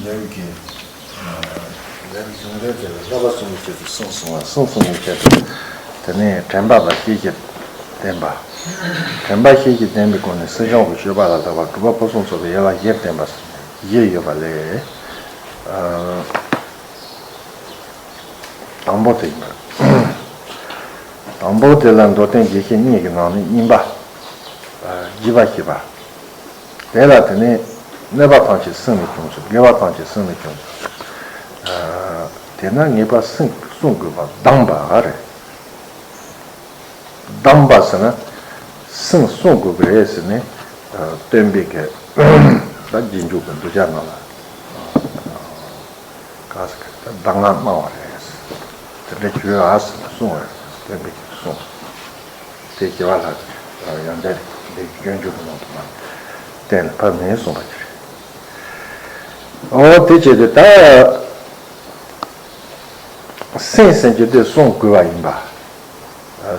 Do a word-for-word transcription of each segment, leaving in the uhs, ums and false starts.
ལམ་གྱི་ལམ་གཞུང་འབྲེལ་དེ་ལ་བསླབ་པ་གསུམ་གྱི་ཆེད་དུ་གསུངས་སོང་བ། གསུངས་སོང་བའི་ཆེད་དུ། དེ་ནས་དྲན་པ་དང་ཤེས་ཀྱི་བརྟེན་པ། དྲན་པ་ཤེས་ཀྱི་བརྟེན་པའི་སྒོ་ནས་སེམས་བྱུང་གི་སྤྱོད་པ་ལ་བསླབ་པ། སྒྲུབ་པ་ཕུན་སུམ་ཚོགས་པའི་དབྱེ་བ་བཞིར་བསྟན་པ་བཞི་ཡོད་པ་ལས། དང་པོ་དེ་ཡིན་པ། དང་པོ་དེ་ལ་མདོ་སྟོན་རྒྱས་བཤད་གཉིས་ཀྱི་ནང་ནས་གཉིས་པ། བརྗིད་པ་ཞེས་པ། དེ་ལ་དེ་ནས་གནོད་པ་ཐམས་ཅད་སེམས་ལས་བྱུང་ཞིང་། དགེ་བ་ཐམས་ཅད་སེམས་ལས་བྱུང་ཞིང་། དེས་ན་ངེས་པར་སེམས་བསྲུང་དགོས་པ་གདམས་པ་རེད། གདམས་པ་ཟེར་ན་སེམས་བསྲུང་དགོས་ཀྱི་རེད་ཟེར་ནས་སྟོན་པའི་གི་ད་རྗེས་འཇུག་གི་གདུལ་བྱ་རྣམས་ལ། གང་ཟེར་གི་ད་གདམས་ངག་གནང་བ་རེད། དེ་འདྲ་བྱོས་ཨ་ཟེར་ནས་གསུངས་པ་རེད། སྟོན་པའི་གི་གསུང་། དེ་རྒྱལ་བ་ལྷ་ཡང་འདྲ་འདི་སྤྱོད་འཇུག་གི་ནང་དུ་མ་གཏན་ལ་ཕབ་ནས་གསུངས་པ་ཅིག་རེད། འོ་དེ་བྱས་ཏེ་ད་སེམས་ཟེར་གྱི་དེ་བསྲུང་དགོས་པ་ཡིན་པ།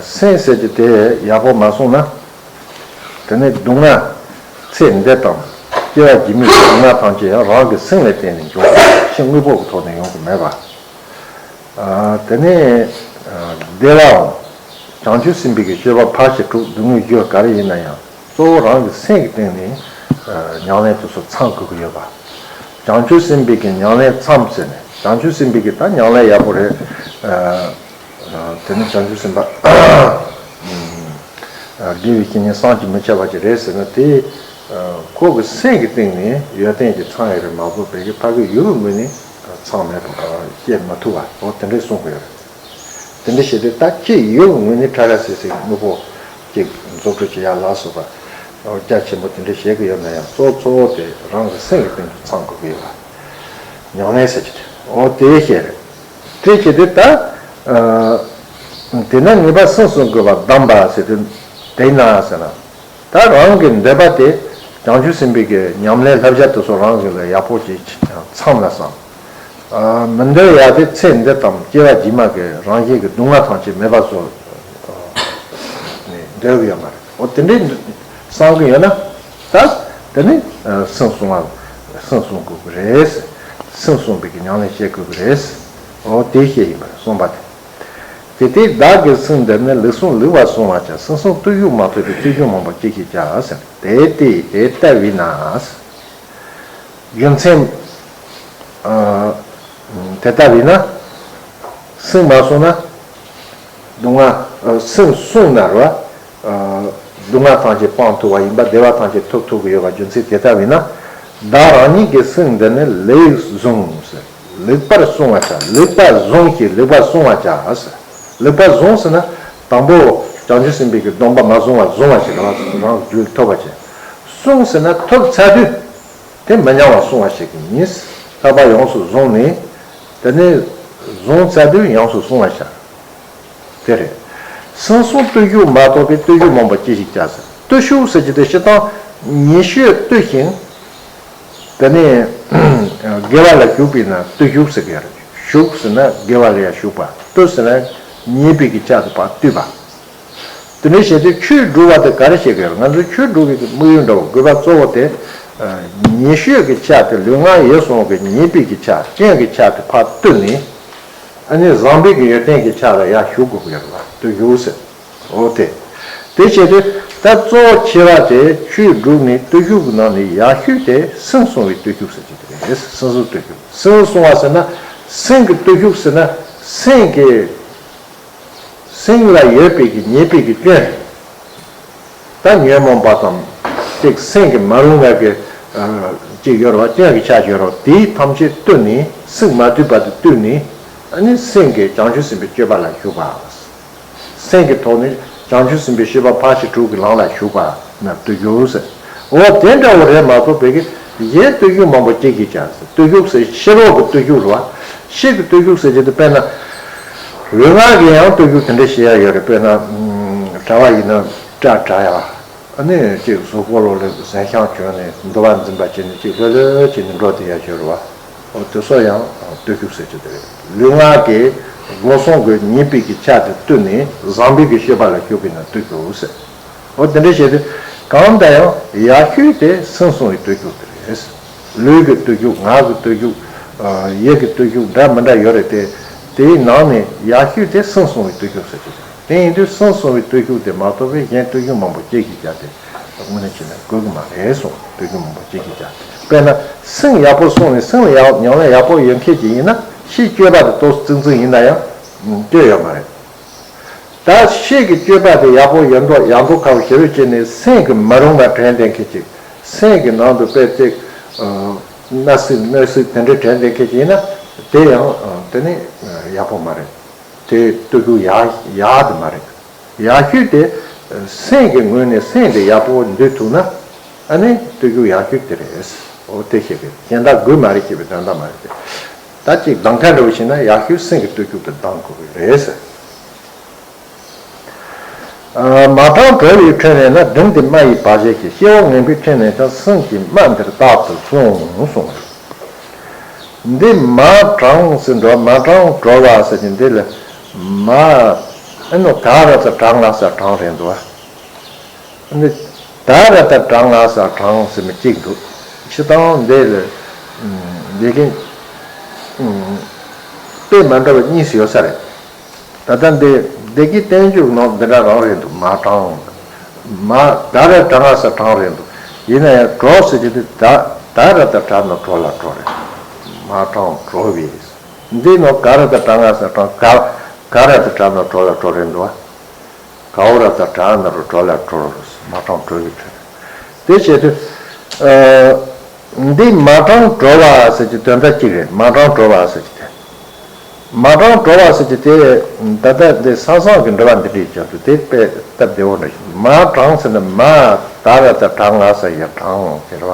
སེམས་ཟེར་གྱི་དེ་ཡག་པོ་མ་བསྲུངས་ན། དེ་ནས་སྡུག་བསྔལ་ཚེ་འདི་དང་སྐྱེ་བ་རྗེས་མའི་སྡུག་བསྔལ་ཐམས་ཅད་ཡང་རང་གི་སེམས་ལ་བརྟེན་ནས་འབྱུང་བ་ཕྱི་དངོས་པོ་གི་ཐོག་ནས་ཡོང་གི་མེད་པ། དེ་ནས་བདེ་བའམ་བྱང་ཆུབ་སེམས་དཔའི་གི་སྤྱོད་པ་ཕར་ཕྱིན་དྲུག་སྡུག་བསྔལ་བཞི་ག་རེ་ཡིན་ན་ཡང་གཙོ་བོ་རང་གི་སེམས་ཀྱི་སྟེང་ནས་ཉམས་ལེན་དེ་ཚོ་ཚང་དགོས་ཀྱི་ཡོད་པ། བྱང་ཆུབ་སེམས་དཔའི་གི་ཉམས་ལེན་མཚམས་ཟེར་ནས་བྱང་ཆུབ་སེམས་དཔའི་གི་ད་ཉམས་ལེན་ཡག་པོ་རེད། དེ་ནི་བྱང་ཆུབ་སེམས་དཔའ་དགེ་བའི་བཤེས་གཉེན་བསམ་གྱིས་མི་ཁྱབ་པ་ཅིག་རེད་ཟེར་ན་དེ། ཁོ་གི་སེམས་ཀྱི་སྟེང་ནས་ཡོན་ཏན་གྱི་ཚང་ཡོད་རེད་མ་གཏོགས་ཕ་གི་ཡུལ་གྱི་ངོས་ནས་ཚང་མེད་པ་སྐྱེ་མ་ཐུབ་པ། འོ་དེ་འདྲས་གསུངས་པ་ཡོད་རེད། དེ་འདྲས་བྱས་ཏེ་ད་ཅི་ཡུལ་གྱི་ངོས་ནས་ཁྲ་ཁྲ་སིལ་སིལ་དངོས་པོ་ཅིག་འཛུགས་སྐྲུན་བྱེད་ཡ་ལ་སོགས་པ་རྒྱ་ཆེན་པོ་དེ་འདྲས་བྱེད་ཀྱི་ཡོད་ན་ཡང་གཙོ་གཙོ་བོ་དེ་རང་གི་སེམས་ཀྱི་སྟེང་དུ་ཚང་དགོས་ཀྱི་ཡོད་པ། ཉམས་ལེན་ཟེར་གྱི་དེ་འོ་དེ་བཤད་རེད། དེ་བྱས་ཏེ་ད། དེས་ན་ངེས་པར་སེམས་བསྲུང་དགོས་པ་གདམས་པ་ཟེར་དུས་དེས་ན་ཟེར་ན། ད་རང་གི་འདོད་པ་དེ་བྱང་ཆུབ་སེམས་དཔའི་གི་ཉམས་ལེན་བསླབ་བྱ་དེ་ཚོ་རང་གི་ལ་ཡག་པོ་ཅིག་ཚང་ལ་བསམ། མི་འདོད་ཡ་དེ་ཚེ་འདི་དང་སྐྱེ་བ་རྗེས་མ་གི་རང་བཞིན་གྱི་སྡུག་བསྔལ་ཐམས་ཅད་མེད་པ་བཟོ་ནས་འདོད་གི་ཡོད་མ་རེད། འོ་དེ་འདྲའི་བསམ་གི་ཡོད་ན་ད་དེ་ནི་སེམས་བསྲུང་བ་སེམས་བསྲུང་དགོས་གི་རེད། སེམས་བསྲུང་བའི་གི་ཉམས་ལེན་བྱེད་དགོས་གི་རེད། འོ་དེ་བཤད་ཡིན་པ་རེད་གསུངས་པ་དེ། དེ་ལྟས་བདག་གིས་སེམས་འདི་ནི། ལེགས་བསྲུངས་ལེགས་པར་བསྲུང་བར་བྱ། སེམས་བསྲུང་བརྟུལ་ཞུགས་མ་ཐོབ་པས། བརྟུལ་ཞུགས་མང་པོ་ཅི་ཞིག་བྱ་ཟེར། དེ་སྟེ་དེ་ལྟ་བས་ན། རྒྱུ་མཚན། དེ་ལྟ་བས་ན། སེམས་མ་བསྲུངས་ན། སྡུག་བསྔལ། སེམས་བསྲུངས་ན་ར། སྡུག་བསྔལ་ཐམས་ཅད་སྤང་ཐུབ་པ་ཡིན་པ། བདེ་བ་ཐམས་ཅད་ཐོབ་ཐུབ་ཀྱི་ཡོད་པ་རྒྱུ་མཚན་དེ་ལྟ་བས་ན། བདག་རང་ཉིད་ཀྱི་སེམས་འདི་ནི་ལེགས་བཟུང་ཟེར། ལེགས་པར་བསྲུང་བར་བྱ། ལེགས་པར་བཟུང་ཞིང་ལེགས་པར་བསྲུང་བར་བྱ་ཟེར། ལེགས་པར་བཟུང་ཟེར་ན། དང་པོ་བྱང་ཆུབ་སེམས་དཔའི་གི་སྡོམ་པ་མ་བཟུང་བར་བཟུང་བ་ཞིག་རང་རང་རྒྱུད་ཐོབ་པ་བྱས། བསྲུང་ཟེར་ན་ཐོབ་ཚར་དུས་དེ་མི་ཉམས་པར་བསྲུང་བ་ཞིག་ཡིན། ལྷག་པར་ཡོངས་སུ་བཟུང་ནས། དེ་ནས་བཟུང་ཚར་དུས་ཡོངས་སུ་བསྲུང་བར་བྱ། དེ་རེད། སེམས་བསྲུང་བརྟུལ་ཞུགས་མ་ཐོབ་པས། བརྟུལ་ཞུགས་མང་པོ་ཅི་ཞིག་བྱ་ཟེར། བརྟུལ་ཞུགས་ཟེར་གྱི་དེ་སྤྱིར་བཏང་ཉེ་ཤོས་བརྟུལ་ཞིང་། དེ་ནས་དགེ་བ་ལ་ཞུགས་པས་ན་བརྟུལ་ཞུགས་ཟེར་གི་ཡོད་རེད། ཞུགས་ཟེར་ན་དགེ་བ་ལ་ཡང་ཞུགས་པ། བརྟུལ་ཟེར་ན་ཉེས་པའི་གི་ཆ་དེ་ཕར་བཏུལ་བ། དེ་འདྲ་བྱས་ཏེ་ཆོས་སྒྲུབ་པ་དེ་ག་རེ་བྱེད་ཀྱི་ཡོད་རེད། ང་ཚོས་ཆོས་སྒྲུབ་པའི་གི་དམིགས་ཡུལ་འདྲ་བོ་དགོས་པ་གཙོ་བོ་དེ། ཉེ་ཤོས་ཀྱི་ཆ་དེ་ལུས་ངག་ཡིད་གསུམ་གི་ཉེས་པའི་གི་ཆ་སྐྱོན་གྱི་ཆ་དེ་ཕར་བཏུལ་ནས། ཨ་ནི་བཟང་པོའི་གི་ཡོན་ཏན་གྱི་ཆ་ལ་ཡར་ཞུགས་དགོས་ཀྱི་ཡོད་རེད་བ། བརྟུལ་ཞུགས་ཟེར། འོ་དེ། དེ་བྱས་ཏེ་ད་གཙོ་བོ་ཆེ་བ་དེ་ཆོས་སྒྲུབ་ནས་བརྟུལ་ཞུགས་ཀྱི་ནང་ནས་ཡག་ཤོས་དེ་སེམས་བསྲུང་བའི་བརྟུལ་ཞུགས་ཟེར་གྱི་དེ་རེད། སེམས་བསྲུང་བའི་བརྟུལ་ཞུགས། སེམས་བསྲུང་བ་ཟེར་ན་སེམས་ཀྱི་བརྟུལ་ཞུགས་ཟེར་ན་སེམས་ཀྱི། སེམས་ལ་ཡོད་པའི་གི་ཉེས་པའི་གི་སྐྱོན། ད་ཉོན་མོངས་པ་དང་། ཅིག་སེམས་ཀྱི་མ་རུངས་པའི་གི། ཅིག་ཡོད་རེད་བ། སྐྱོན་གྱི་ཆ་ཡོད་རེད་བ། དེའི་ཐམས་ཅད་བཏུལ་ནས་སེམས་མ་དུལ་བ་དེ་བཏུལ་ནས། ཨ་ནི་སེམས་ཀྱི་བྱང་ཆུབ་སེམས་དཔའི་སྤྱོད་པ་ལ་ཞུགས་པ། སེམས་ཀྱི་ཐོག་ནས་བྱང་ཆུབ་སེམས་དཔའི་སྤྱོད་པ་ཕར་ཕྱིན་དྲུག་གི་ལམ་ལ་ཞུགས་པ་ན་བརྟུལ་ཞུགས་ཟེར། འོ་དེ་འདྲ་བོ་རེད་མ་གཏོགས་ཕ་གི་གཞན་བརྟུལ་ཞུགས་མང་པོ་ཅི་ཞིག་བྱ་ཟེར། བརྟུལ་ཞུགས་ཟེར་ཕྱི་རོལ་གྱི་བརྟུལ་ཞུགས་རེད་བ། ཕྱི་གི་བརྟུལ་ཞུགས་ཟེར་གྱི་དེ་དཔེར་ན། ལུས་ངག་གི་ཡང་བརྟུལ་ཞུགས་དེ་འདྲ་བྱེད་ཡ་ཡོད་རེད། དཔེར་ན། གྲྭ་བ་ཡིན་ན་སྐྲ་བྲེག་ཡ། ཨ་ནི་ཅིག་གཟུགས་པོ་ལོ་ལེགས་གཟན་ཤམ་གྱོན་ནས་འདུལ་བ་འཛིན་པ་བྱས་ནས་ཅིག་ལྷོད་ལྷོད་བྱས་ནས་འགྲོ་བསྡད་ཡ་ཡོད་རེད་བ། འོ་དེ་ཚོ་ཡང་བརྟུལ་ཞུགས་ཟེར་གྱི་དེ་རེད། ལུས་ངག་གི་སྒོ་གསུམ་གྱི་ཉེས་པའི་གི་ཆ་དེ་བཏུལ་ནས་བཟང་པོའི་གི་སྤྱོད་པ་ལ་ཞུགས་པས་ན་བརྟུལ་ཞུགས་ཟེར། འོ་དེ་འདྲ་བྱས་ཏེ་གང་ལྟར་ཡང་ཡག་ཤོས་དེ་སེམས་བསྲུང་བའི་བརྟུལ་ཞུགས་དེ་རེད། ལུས་ཀྱི་བརྟུལ་ཞུགས། ངག་གི་བརྟུལ་ཞུགས། ཨ། ཡིད་ཀྱི་བརྟུལ་ཞུགས་འདྲ་མི་འདྲ་ཡོད་རེད་དེ། དེའི་ནང་ནས་ཡག་ཤོས་དེ་སེམས་བསྲུང་བའི་བརྟུལ་ཞུགས་ཟེར་གྱི་འདུག་དེ་ཡིན་དུས་སེམས་བསྲུང་བའི་བརྟུལ་ཞུགས་དེ་མ་གཏོགས་པའི་གཞན་བརྟུལ་ཞུགས་མང་པོ་ཅི་ཞིག་བྱ་སྟེ། དངོས་གནས་བྱས་ན་དགོས་ཀྱི་མ་རེད་གསུངས། བརྟུལ་ཞུགས་མང་པོ་ཅི་ཞིག་བྱ། དཔེར་ན་སེམས་ཡག་པོ་བསྲུངས་ནས་སེམས་ལ་ཡག་ཉམས་ལེན་ཡག་པོ་ཡོད་མཁན་ཅིག་ཡིན་ན། ཕྱིའི་སྤྱོད་པ་དེ་ཏོག་ཙིག་ཙིག་ཡིན་ན་ཡང་སྐྱོན་ཡོད་མ་རེད། ད་ཕྱི་གི་སྤྱོད་པ་དེ་ཡག་པོ་ཡོད་མདོག་ཡག་མདོག་ཁ་པོ་ཞེ་པོ་བྱས་ནས་སེམས་ཀྱི་མི་རུང་བ་དྲན་བསྡད་མཁན་ཅིག་སེམས་ཀྱི་ནང་དུ་དཔེ་ཅིག་ཨ། སྣང་སྲིད་གནོད་སྲིད་དེ་འདྲ་དྲན་བསྡད་མཁན་ཅིག་ཡིན་ན། དེ་ཡང་ཨ། དེ་ནི་ཡག་པོ་མ་རེད། དེ་བརྟུལ་ཞུགས་ཡག་ཡག་དེ་མ་རེད། ཡག་ཤོས་དེ་སེམས་ཀྱི་ངོས་ནས་སེམས་དེ་ཡག་པོ་འདུལ་ཐུབ་ན། ཨ་ནི་བརྟུལ་ཞུགས་ཡག་ཤོས་དེ་རེད། འོ་དེ་བཤད་པའི་གཞན་དག་དགོས་མ་རེད་ཅེས་པའི་དོན་དག་མ་རེད་དེ། ད་ཅིག་གདམ་ཁ་འདྲ་བོ་བྱས་ན་ཡག་ཤོས་སེམས་ཀྱི་བརྟུལ་ཞུགས་དེ་གདམ་དགོས་ཀྱི་རེད་ཟེར། ཨ། མ་དྲང་བྲོ་བའི་ཁྲོད་ནས་ན། སྒྲིམ་སྟེ་སྨྲ་ཡི་བག་ཞ་ཞིག་སྐྱེ་བོ་ངན་པའི་ཁྲོད་ནས་ཀྱང་། སེམས་ཀྱི་སྨྲ་འདིར་རྟག་ཏུ་བསྲུང་གསུངས། འདི་མ་དྲང་ཟེར་འགྲོ། མ་དྲང་བྲོ་བ་ཟེར་གྱི་འདི་ལ་མ། ཨ་ནི་ད་ར་ཙ་དྲང་ང་ས་དྲང་རེད་འདུག་བ། ཨ་ནི་ད་ར་ཙ་དྲང་ང་ས་དྲང་ཟེར་མི་གཅིག་འདུག་སྤྱིར་བཏང་འདི་ལ་འདི་གི་དཔེ་མ་འདྲ་བ་གཉིས་སུ་ཡོད་ས་རེད། ད་ལྟ་འདི་འདི་གི་བསྟན་བཅོས་ནང་འདི་འདྲ་རང་རེད་འདུག་མ་དྲང་། མ་ད་ར་དྲང་ང་ས་དྲང་རེད་འདུག་ཡིན་ན་ཡང་བྲོ་ཟེར་གྱི་འདི་ད་ད་ར་ཙ་དྲང་ན་བྲོ་ལ་བྲོ་རེད། མ་དྲང་བྲོ་བའི། འདི་ནང་ག་ར་ཙ་དྲང་ང་ས་དྲང་། ག་ག་ར་ཙ་དྲང་ན་བྲོ་ལ་བྲོ་རེད་འདུག་བ། གའོ་ར་ཙ་དྲང་ན་རུ་བྲོ་ལ་བྲོ་རུ། མ་དྲང་བྲོ་བའི་ཁྲོད། དེ་བྱེད་དུས། ཨ། འདི་མ་དྲང་བྲོ་བ་ཟེར་གྱི་དོན་དག་གཅིག་རེད། མ་དྲང་བྲོ་བ་ཟེར་གྱི་དེ། མ་དྲང་བྲོ་བ་ཟེར་གྱི་དེ། ད་ལྟ་འདི་ས་སང་གི་འགྲེལ་པ་འདི་འདྲའི་ཆེད་དུ་དེ་དཔེ་སྟབས་བདེ་བོ་འདྲ་ཞིག་མ་དྲང་ཟེར་ན་མ་ད་ར་ཙ་དྲང་ང་ས་ཡ་དྲང་ཟེར་བ།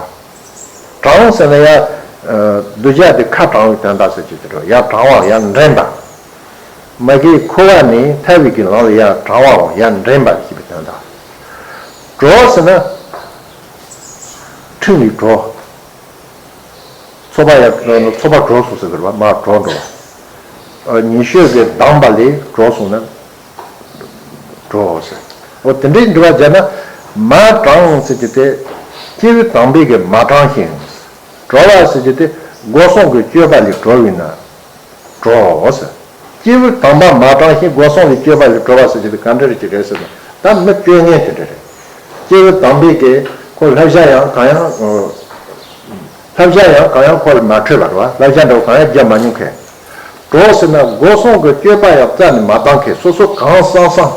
དྲང་ཟེར་ན་ཡ། ཨ། གདུལ་བྱ་དེ་ཁ་དྲང་བའི་དོན་དག་ཟེར་གྱི་དེ་རེད། ཡ་དྲང་བ་ཡ་འདྲེན་པ། མ་གིའི་ཁུ་བ་ནི་ཐར་བའི་གི་ལམ་ལ་ཡ་དྲང་བའམ་ཡ་འདྲེན་པ་ཞེས་པའི་དོན་དག་བྲོ་ཟེར་ན་ཁྲིམས་ལས་བྲོ། ཚོགས་པ་ཡ་ཚོགས་པ་བྲོ་སོང་ཟེར་གི་རེད་པ། མ་བྲོ་འགྲོ་བ། ཨ། ཉེ་ཤོས་ཀྱི་སྡང་བ་ལས་བྲོ་སོང་ན་བྲོ་ཟེར། འོ་དེ་འདྲའི་འགྲེལ་པ་བརྒྱབ་ན། མ་དྲང་ཟེར་གྱི་དེ་སྐྱེས་བུ་དམ་པས་ཀྱི་མ་དྲང་ཞིང་། བྲོ་བ་ཟེར་གྱི་དེ་སྒོ་གསུམ་གྱི་སྤྱོད་པ་ལས་བྲོ་བས་ན་བྲོ་ཟེར། སྐྱེས་བུ་དམ་པ་མ་དྲང་ཞིང་སྒོ་གསུམ་གྱི་སྤྱོད་པ་ལས་བྲོ་བ་ཟེར་གྱི་དེ་ག་འདྲ་ཅིག་རེད་ཟེར་ན། ད་མི་སྤྱོད་ངན་དེ་འདྲ་རེད། སྐྱེས་བུ་དམ་པས་ཀྱི་ཁོ་བསླབ་བྱ་ཡང་གང་ཡང་། བསླབ་བྱ་ཡང་གང་ཡང་ཁོ་ལ་མ་འཕྲོད་པ་རེད་པ། བསླབ་བྱ་འདྲ་བོ་གང་ཡང་རྒྱབ་མ་མྱོང་མཁན། བྲོ་ཟེར་ན་སྒོ་གསུམ་གྱི་སྤྱོད་པ་ཡང་རྩ་ནས་མ་དྲང་མཁན། སོ་སོ་གང་བསམ་བསམ།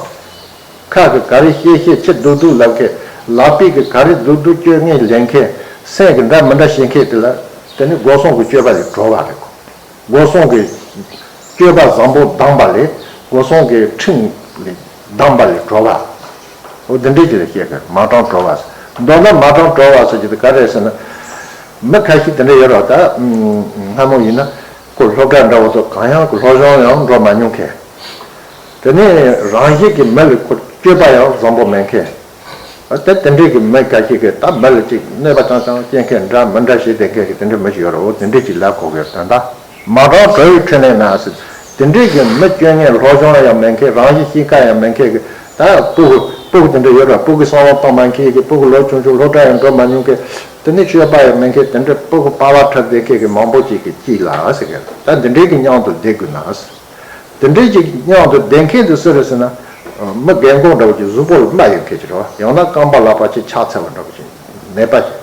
ཁ་གིས་ག་རེ་བཤད་བཤད་ཕྱི་སྡུག་སྡུག་ལབ་མཁན། ལག་པས་ཀྱིས་ག་རེ་སྡུག་སྡུག་སྤྱོད་ངན་ལེན་མཁན། སེམས་ཀྱིས་འདྲ་མི་འདྲ་བྱེད་མཁན་དེ་ལ་དེ་ནི་སྒོ་གསུམ་གྱི་སྤྱོད་པ་ལས་བྲོ་བ་རེད། སྒོ་གསུམ་གྱི་སྤྱོད་པ་བཟང་པོ་སྡང་བ་ལས། སྒོ་གསུམ་གྱི་ཁྲིམས་ལས་སྡང་བ་ལས་བྲོ་བ། འོ་དེ་འདྲའི་ཅིག་ལ་བཤད་དགོས། མ་དྲང་བྲོ་བ་ཟེར། མདོར་ན་མ་དྲང་བྲོ་བ་ཟེར་གྱི་དེ་ག་རེ་ཟེར་ན། མི་ཁ་ཤས་དེ་འདྲ་ཡོད་རེད་པ། ད་སྔ་མོ་ཡིན་ན་ཁོ་སློབ་གྲྭ་འདྲ་བོ་དུ་གང་ཡང་སློབ་སྦྱོང་ཡང་འགྲོ་མ་མྱོང་མཁན། དེ་ནས་རང་བཞིན་གྱིས་མི་ལ་ཁོ་སྤྱོད་པ་ཡང་བཟང་པོ་མེད་མཁན། ཨ། དེ་དེ་འདྲའི་གི་མི་འགའ་ཞིག་གིས་ད་མི་ལ་ཅིག་གནོད་པ་རྐྱང་རྐྱང་སྐྱེལ་མཁན། འདྲ་མི་འདྲ་བྱེད་བསྡད་མཁན་གྱི་དེ་འདྲའི་མི་ཞིག་ཡོད་རེད། འོ་དེ་འདྲའི་ཅིག་ལབ་གོ་གི་ཡོད། དོན་དག་མ་དྲང་བྲོ་བའི་ཁྲོད་ནས་ན་ཟེར། དེ་འདྲའི་གི་མི་སྤྱོད་ངན། སློབ་སྦྱོང་ཡང་མེད་མཁན། རང་བཞིན་གཤིས་ཀ་ཡང་མེད་མཁན་གྱི། ད་སྤུ་གུ་སྤུ་གུ་དེ་འདྲ་ཡོད་རེད། སྤུ་གུ་བསམ་བློ་གཏོང་མ་མཁན་གྱི། སྤུ་གུ་ལོ་ཆུང་ཆུང་སློབ་གྲྭ་ཡང་འགྲོ་མ་མྱོང་མཁན། དེ་ནས་སྤྱོད་པ་ཡང་མེད་མཁན། དེ་འདྲའི་སྤུ་གུ་པ་ཕ་འཁྲབ་བསྡད་མཁན་གྱི་མང་པོ་ཅིག་གིས་ཅིག་ལབ་ཟེར་གི། ད་འདི་འདྲའི་གི་མཉམ་དུ་བསྡད་དགོས་ན་ཟེར། དེ་འདྲའི་ཅིག་མཉམ་དུ་བསྡད་མཁན་དེ་སུ་རེད་ཟེར་ན། མི་རྒན་གོག་འདྲ་བོ་ཅིག་གཟུགས་པོ་ལ་རྨ་ཡོད་མཁན་ཅིག་རེད་པ། ཡང་ན་རྐང་པ་ལག་པ་ཅིག་ཆག་ཚར་བ་འདྲ་བོ་ཅིག་མེད་པ་ཅིག་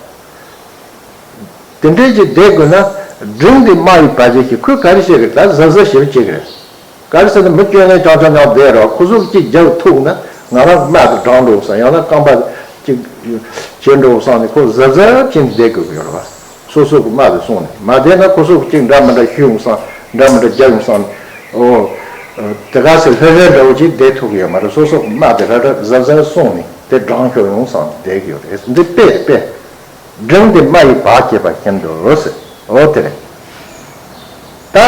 དེ་འདྲའི་ཅིག་བསྡད་དགོས་ན། སྒྲིམ་སྟེ་སྨྲ་ཡི་བག་ཞ་ཞིག་ཁོས་ག་རེ་བཤད་གི། ད་གཟབ་གཟབ་ཞེ་པོ་བྱེད་གི་རེད། ག་རེ་ཟེར་ན་མི་སྤྱོད་ངན་རྐྱང་རྐྱང་རྐྱང་བསྡད་རོགས། ཁོ་ཚོ་གཅིག་རྒྱབ་ཐུག་ན་ང་རང་རྨ་དེ་དྲང་འགྲོ་བསམ། ཡང་ན་རྐང་པ་གཅིག་བྱེད་འགྲོ་བསམ་ནས་ཁོ་གཟབ་གཟབ་བྱས་ནས་བསྡད་དགོས་ཀྱི་ཡོད་རེད་པ། སོ་སོ་གི་རྨ་དེ་སྲུང་ནས། མ་བསྡད་ན་ཁོ་ཚོ་གཅིག་འདྲ་མི་འདྲ་ཞུས་ཡོང་བསམ། འདྲ་མི་འདྲ་རྒྱབ་ཡོང་བསམ་ནས། འོ། དེ་ག་ཚོད་ལྷོད་ལྷོད་འདྲ་བོ་ཅིག་བསྡད་ཐུབ་ཀྱི་ཡོད་མ་རེད། སོ་སོ་གི་རྨ་དེ་ར་ར་གཟབ་གཟབ་སྲུང་ནས་དེ་དྲང་ཤོར་ཡོང་བསམ་ནས་བསྡད་ཀྱི་ཡོད་རེད། འདི་དཔེ་རེད་དཔེ། སྒྲིམ་སྟེ་སྨྲ་ཡི་བག་བྱེད་པ་བཞིན་དུ་ཟེར། འོ་དེ་རེད། ད་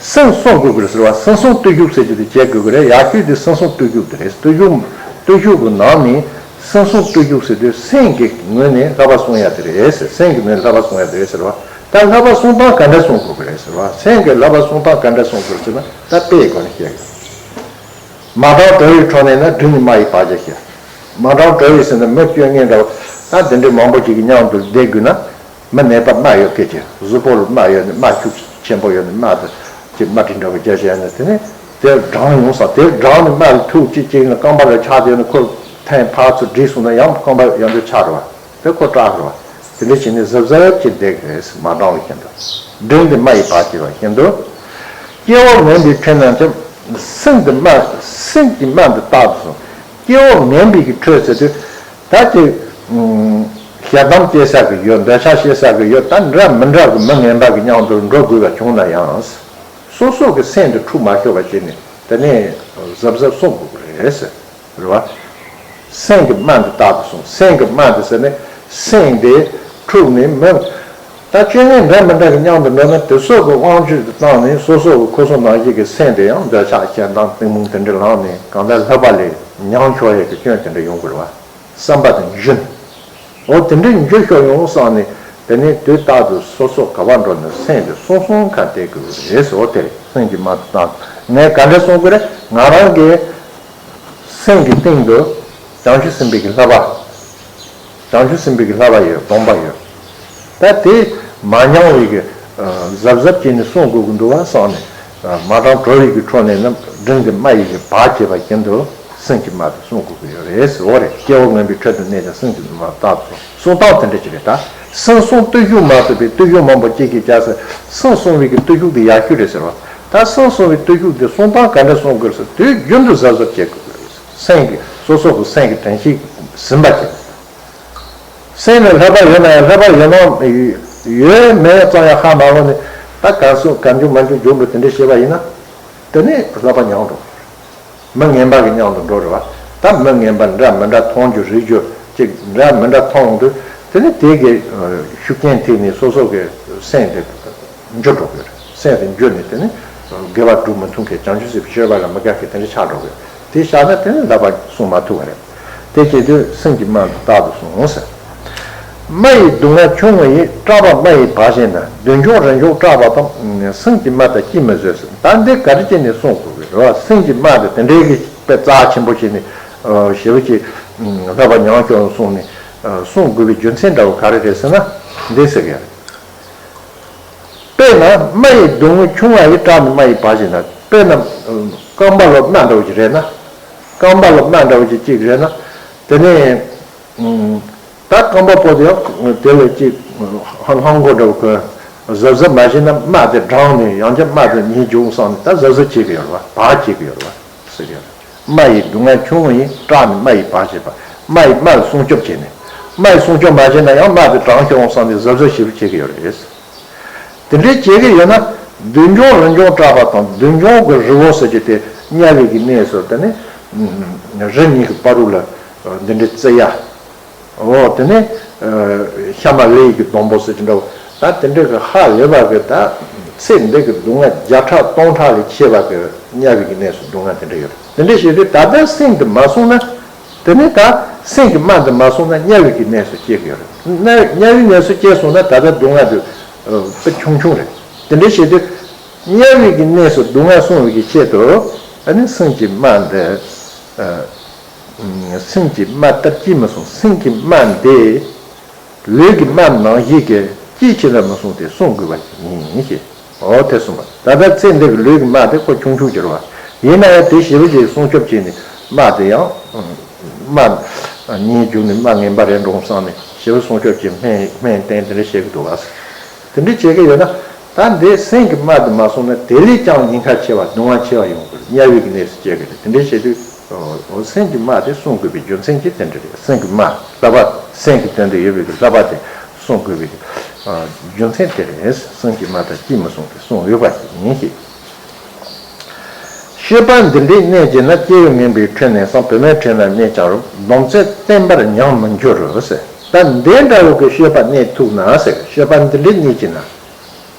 སེམས་བསྲུང་དགོས་ཀྱི་རེད་ཟེར་བ། སེམས་བསྲུང་བརྟུལ་ཞུགས་ཟེར་རྒྱུ་དེ་བྱེད་དགོས་ཀྱི་རེད། ཡག་ཤོས་དེ་སེམས་བསྲུང་བརྟུལ་ཞུགས་དེ་རེད། བརྟུལ་ཞུགས་བརྟུལ་ཞུགས་ཀྱི་ནང་ནས་སེམས་བསྲུང་བརྟུལ་ཞུགས་ཟེར་དུས་སེམས་ཀྱི་ངོས་ནས་བསླབ་པ་བསྲུང་ཡ་དེ་རེད་ཟེར། སེམས་ཀྱི་ངོས་ནས་བསླབ་པ་བསྲུང་ཡ་དེ་རེད་ཟེར་བ། ད་བསླབ་པ་བསྲུང་སྟངས་ག་འདྲ་བསྲུང་དགོས་ཀྱི་རེད་ཟེར་བ། སེམས་ཀྱི་བསླབ་པ་བསྲུང་སྟངས་ག་འདྲ་བསྲུང་དགོས་ཟེར་ན། ད་དཔེ་སྒོ་ནས་བཤད་དགོས། མ་དྲང་བྲོ་བའི་ཁྲོད་ནས་ན། སྒྲིམ་སྟེ་སྨྲ་ཡི་བག་བྱ་ཞིག་མ་དྲང་བྲོ་བའི་ཟེར་ན་མི་སྤྱོད་ངན་འདྲ་བོ། ད་དེ་འདྲའི་མང་པོ་ཅིག་གི་མཉམ་དུ་བསྡད་དགོས་ན། མི་ནད་པ་རྨ་ཡོད་སྐད་ཀྱི་གཟུགས་པོ་ལ་རྨ་ཡོད་ནས་རྨ་ཤུགས་ཆེན་པོ་ཡོད་ནས་རྨ་དེ་ཅིག་རྨ་དྲི་འདྲ་བོ་རྒྱག་བྱས་ནས་དེ་ནས་དེ་གྲང་ཡོང་ས་དེ་གྲང་ནས་རྨ་ལ་ཐུག་ཅིག་ཅིག་ནས་རྐང་པ་ལ་ཆགས་བསྡད་ནས་ཁོ་ཐན་ཕར་ཚུར་བསྒྲིགས་སོང་ན་ཡང་རྐང་པ་ཡང་དུ་ཆགས་རེད་བ། དེ་ཁོ་སྐྲག་རེད་བ། དེ་འདྲ་བྱས་ནས་གཟབ་གཟབ་ཅིག་བསྡད་ཀྱི་རེད་མ་གྲང་བའི་ཤིན་ཏུ། འབྲིང་དེ་རྨ་ཡི་བག་བྱེད་པ་ཤིན་ཏུ། སྐྱེ་བོ་ངན་པའི་ཁྲོད་ན་ཀྱང་སེམས་དེ་རྨ་སེམས་ཀྱི་རྨ་འདི་རྟག་ཏུ་སོང་། སྐྱེ་བོ་ངན་པའི་གི་ཁྲོད་ཟེར་དུས། ད་ཅིག་ཞལ་གདམས་སྐྱེ་ས་གི་ཡོད། འདོད་ཆགས་སྐྱེ་ས་གི་ཡོད། ད་འདྲ་མི་འདྲ་གི་མི་ངན་པ་གི་མཉམ་དུ་འགྲོ་དགོས་པ་བྱུང་ན་ཡང་། སོ་སོ་གི་སེམས་དེ་འཁྲུག་མ་ཤོར་བ་བྱས་ནས་དེ་ནས་གཟབ་གཟབ་སྲུང་དགོས་ཀྱི་རེད་ཟེར། རེད་བ། སེམས་ཀྱི་རྨ་འདི་རྟག་ཏུ་སྲུང་། སེམས་ཀྱི་རྨ་འདི་ཟེར་ནས་སེམས་དེ་འཁྲུག་ནས་མི། ད་སྐྱེ་དངོས་འདྲ་མི་འདྲ་གི་མཉམ་དུ་འགྲོ་ན་དེ་སོགས་ཀྱི་དབང་བཅུད་དུ་བཏང་ནས་སོ་སོ་གི་ཁོ་སོ་ནང་བཞིན་གྱི་སེམས་དེ་ཡང་འདོད་ཆགས་ཞེ་སྡང་གཏི་མུག་དེ་འདྲ་ལངས་ནས་གང་ལྟར་བསླབ་པ་ལས་ཉམས་ཤོར་ཡས་ཀྱི་སྐྱོན་དེ་འདྲ་ཡོང་དགོས་རེད་བ། བསམ་པ་དེ་འགྱུར་ནས། འོ་དེ་འདྲའི་འགྱུར་ཤོར་ཡོང་བསམ་ནས་དེ་ནས་དུས་རྟག་ཏུ་སོ་སོ་ག་པར་འགྲོ་ན་སེམས་དེ་སྲུང་སྲུང་ག་བསྡད་དགོས་རེད་ཟེར། འོ་དེ་རེད། སེམས་ཀྱི་རྨ་དེ་བཏང་། ངས་ག་འདྲ་གསུང་དགོས་རེད། ང་རང་གི་སེམས་ཀྱི་སྟེང་དུ་བྱང་ཆུབ་སེམས་དཔའི་གི་བསླབ་པ། བྱང་ཆུབ་སེམས་དཔའི་གི་བསླབ་པ་ཡོད། སྡོམ་པ་ཡོད། ད་དེ་མ་ཉམས་པའི་གི་གཟབ་གཟབ་བྱས་ནས་སྲུང་དགོས་ཀྱི་འདུག་བ་བསམ་ནས། མ་གྲང་དྲོ་བའི་གི་ཁྲོད་ནས་ནི་འབྲིང་གི་རྨ་ཡི་གི་བག་བྱེད་པ་བཞིན་དུ་སེམས་ཀྱི་རྨ་དེ་སྲུང་དགོས་ཀྱི་ཡོད་རེད་ཟེར། འོ་རེད། སྐྱེ་བོ་ངན་པའི་ཁྲོད་དུ་གནས་ཀྱང་སེམས་ཀྱི་རྨ་རྟག་ཏུ་སྲུང་། སྲུང་སྟངས་དེ་འདྲ་ཅིག་རེད། ད་སེམས་སྲུང་བརྟུལ་ཞུགས་མ་ཐུབ་པའི་བརྟུལ་ཞུགས་མང་པོ་གཅིག་གིས་བྱ་ཟེར། སེམས་སྲུང་བའི་གི་བརྟུལ་ཞུགས་དེ་ཡག་ཤོས་རེད་ཟེར་བ། ད་སེམས་སྲུང་བའི་བརྟུལ་ཞུགས་དེ་སྲུང་སྟངས་ག་འདྲ་སྲུང་དགོས་ཟེར་དུས་རྒྱུན་དུ་གཟབ་གཟབ་བྱེད་དགོས་རེད། སེམས་ཀྱི་སོ་སོ་གི་སེམས་ཀྱི་དྲན་ཤེས་ཟིན་པ་བྱེད། སེམས་ལ་བསླབ་པ་ཡོད་ན་ཡང་བསླབ་པ་ཡོད་ན་ཡོད་མེད་ཙམ་ཡང་ཧ་མ་གོ་ནས་ད་ག་སོ་ག་འཇུག་མ་འཇུག་འཇུག་འགྲོ་དེ་འདྲ་བྱེད་པ་ཡིན་ན། དེ་ནས་བསླབ་པ་ཉམས་འགྲོ། མི་ངན་པ་གི་མཉམ་དུ་འགྲོ་རེད་བ། ད་མི་ངན་པ་འདྲ་མི་འདྲ་མཐོང་རྒྱུ་རིག་རྒྱུ་ཅིག་འདྲ་མི་འདྲ་མཐོང་དུས་དེ་ནི་དེ་གི་ཤུགས་རྐྱེན་ཐེབས་ནས་སོ་སོ་གི་སེམས་དེ་འགྱུར་འགྲོ་གི་རེད། སེམས་དེ་འགྱུར་ནས་དེ་ནི་དགེ་བ་སྒྲུབ་མི་ཐུབ་མཁན་བྱང་ཆུབ་སེམས་དཔའི་སྤྱོད་པ་ལ་མི་དགའ་མཁན་དེ་འདྲ་ཆགས་འགྲོ་གི་རེད། དེ་ཆགས་ན་དེ་ནི་བསླབ་པ་སྲུང་མ་ཐུབ་པ་རེད། དེ་བྱེད་དུས་སེམས་ཀྱི་རྨ་དེ་རྟག་ཏུ་སྲུང་ཟེར། རྨ་ཡི་སྡུག་བསྔལ་ཆུང་ངུ་ཡིས། སྐྲག་པ་རྨ་ཡི་བག་བྱེད་ན། མདུན་ལྕོག་རིན་ལྕོག་བཀྲག་པ་དང་། སེམས་ཀྱི་རྨ་དང་ཅིས་མི་བཟོད་ཟེར། ད་འདི་ག་རེ་བྱས་ནས་སྲུང་དགོས་ཀྱི་རེད་བ། སེམས་ཀྱི་རྨ་དེ་དེ་འདྲའི་གི་དཔེ་རྩ་ཆེན་པོ་བྱས་ནས་ཞེ་པོ་ཅིག་བསླབ་པ་ཉམས་སྐྱོར་སོང་ནས་སྲུང་དགོས་པའི་རྒྱུ་མཚན་འདྲ་བོ་ག་རེ་རེད་ཟེར་ན། འདི་ཟེར་གི་ཡ་རེད། དཔེར་ན་རྨ་ཡི་སྡུག་བསྔལ་ཆུང་བ་ཡིས། སྐྲག་ནས་རྨ་ཡི་བག་བྱེད་ན། དཔེར་ན་རྐང་པ་ལ་རྨ་འདྲ་བོ་ཅིག་རེད་ན། རྐང་པ་ལ་རྨ་འདྲ་བོ་ཅིག་གཅིག་རེད་ན། དེ་ནས་ད་རྐང་པ་པོ་དེ་ཡང་དེ་ལ་ཅིག་ཧ་ལྷང་གོ་འདྲ་བོ་གི་གཟབ་གཟབ་མ་བྱས་ན་རྨ་དེ་འགྲངས་ནས་ཡང་བསྐྱར་རྨ་དེ་ཉིད་འབྱུང་བསམ་ནས་ད་གཟབ་གཟབ་བྱེད་ཀྱི་ཡོད་རེད་བ། བག་བྱེད་ཀྱི་ཡོད་རེད་བ་ཟེར་གྱི་ཡོད་རེད། རྨ་ཡི་སྡུག་བསྔལ་ཆུང་ངུ་ཡིས། སྐྲག་ནས་རྨ་ཡི་བག་བྱེད་པ། རྨ་ཡི་རྨ་ལ་སྲུང་སྐྱོབ་བྱས་ནས། རྨ་ཡི་སྲུང་སྐྱོབ་མ་བྱས་ན་ཡང་རྨ་དེ་འགྲངས་ཤོར་འོང་བསམ་ནས་གཟབ་གཟབ་ཞེ་པོ་བྱེད་ཀྱི་ཡོད་རེད། དེ་འདྲའི་བྱེད་ཀྱི་ཡོད་ན། མདུན་ལྕོག་རིན་ལྕོག་བཀྲག་པ་དང་། མདུན་ལྕོག་གི་རི་བོ་ཟེར་གྱི་དེ་དམྱལ་བའི་གི་གནས་སུ་དེ་ནི་རི་གཉིས་ཀྱི་བར་དུ་ལ་འདི་འདྲའི་རྩི་ཡ། འོ་དེ་ནི་ཤ་མ་ལི་ཡི་གི་སྡོང་པོ་ཟེར་གྱི་འདྲ་བོ། ད་དེ་འདྲའི་གི་ཧ་ལས་པ་གི་ད་ཚེ་འདི་གི་སྡུག་བསྔལ་བརྒྱ་ཕྲག་སྟོང་ཕྲག་ལས་ཆེ་བ་གི་དམྱལ་བའི་གི་གནས་སུ་སྡུག་བསྔལ་དེ་འདྲ་ཡོད་རེད། དེ་འདྲ་བྱེད་དུས་ད་ལྟ་སེམས་དེ་མ་བསྲུངས་ན། དེ་ནས་ད་སེམས་ཀྱི་རྨ་འདི་མ་བསྲུངས་ན་དམྱལ་བའི་གི་གནས་སུ་སྐྱེ་གི་ཡོད་རེད། དམྱལ་བའི་གནས་སུ་སྐྱེས་སོང་ན་ད་ལྟ་སྡུག་བསྔལ་དེ་དཔེ་ཆུང་ཆུང་རེད། དེ་འདྲ་བྱེད་དུས་དམྱལ་བའི་གི་གནས་སུ་སྡུག་བསྔལ་སྲུང་བའི་གི་ཆེད་དུ་ཨ་ནི་སེམས་ཀྱི་རྨ་འདི་སེམས་ཀྱི་རྨ་ལྟར་ཅིས་མི་སྲུང་། སེམས་ཀྱི་རྨ་འདི་ལུས་ཀྱི་རྨ་ནང་བཞིན་གྱི་ཅིའི་ཕྱིར་མི་སྲུང་སྟེ་སྲུང་དགོས་པ་ཡིན་ཞེས། འོ་དེ་གསུངས་པ། ད་ལྟ་ཚེ་འདི་གི་ལུས་ཀྱི་རྨ་དེ་ཁོ་ཆུང་ཆུང་གྱུར་བ། ཡིན་ན་ཡང་དེ་ཞེ་པོ་ཅིག་སྲུང་སྐྱོབ་བྱས་ནས་རྨ་དེ་ཡང་རྨ་ཉིད་འཇུག་ནས་རྨ་ངན་པ་རེད་འགྲོ་བསམ་ནས་ཞེ་པོ་སྲུང་སྐྱོབ་ཀྱིས་སྨན་སྨན་བསྟེན་དེ་འདྲ་བྱེད་ཀྱི་འདུག་བ། དེ་འདྲ་བྱེད་ཀྱི་ཡོད་ན་ད་འདི་སེམས་ཀྱི་རྨ་དེ་མ་སྲུང་ན་དེ་ལས་ཀྱང་ཉེན་ཁ་ཆེ་བ་སྡུག་བསྔལ་ཆེ་བ་ཡོང་གི་རེད། དམྱལ་བའི་གི་གནས་སུ་སྐྱེ་གི་རེད། དེ་འདྲ་བྱེད་དུས། འོ་སེམས་ཀྱི་རྨ་དེ་སྲུང་དགོས་པའི་རྒྱུ་མཚན་གྱིས་དེ་འདྲ་རེད། སེམས་ཀྱི་རྨ་བསླབ་པ་སེམས་ཀྱི་དོན་དུ་ཡོད་པའི་བསླབ་པ་དེ་སྲུང་དགོས་པའི་རྒྱུ་མཚན་དེ་རེད། སེམས་ཀྱི་རྨ་དང་ཅིས་མི་སྲུང་སྟེ་སྲུང་འོས་པ་ཡིན་ཞེས། སྤྱོད་པ་འདི་འདྲའི་གནས་ཀྱིས་ན། སྐྱེ་བོ་ངན་པའི་ཁྲོད་ནས་སང་། བུད་མེད་ཁྲོད་ན་གནས་ཀྱང་རུང་། སྡོམ་ཚིག་བརྟན་པར་ཉམས་མི་འགྱུར་རོ་ཟེར། ད་འདི་འདྲ་བོ་གི་སྤྱོད་པ་གནས་ཐུབ་ན་ཟེར། སྤྱོད་པ་འདི་འདྲའི་གནས་ཀྱིས་ན།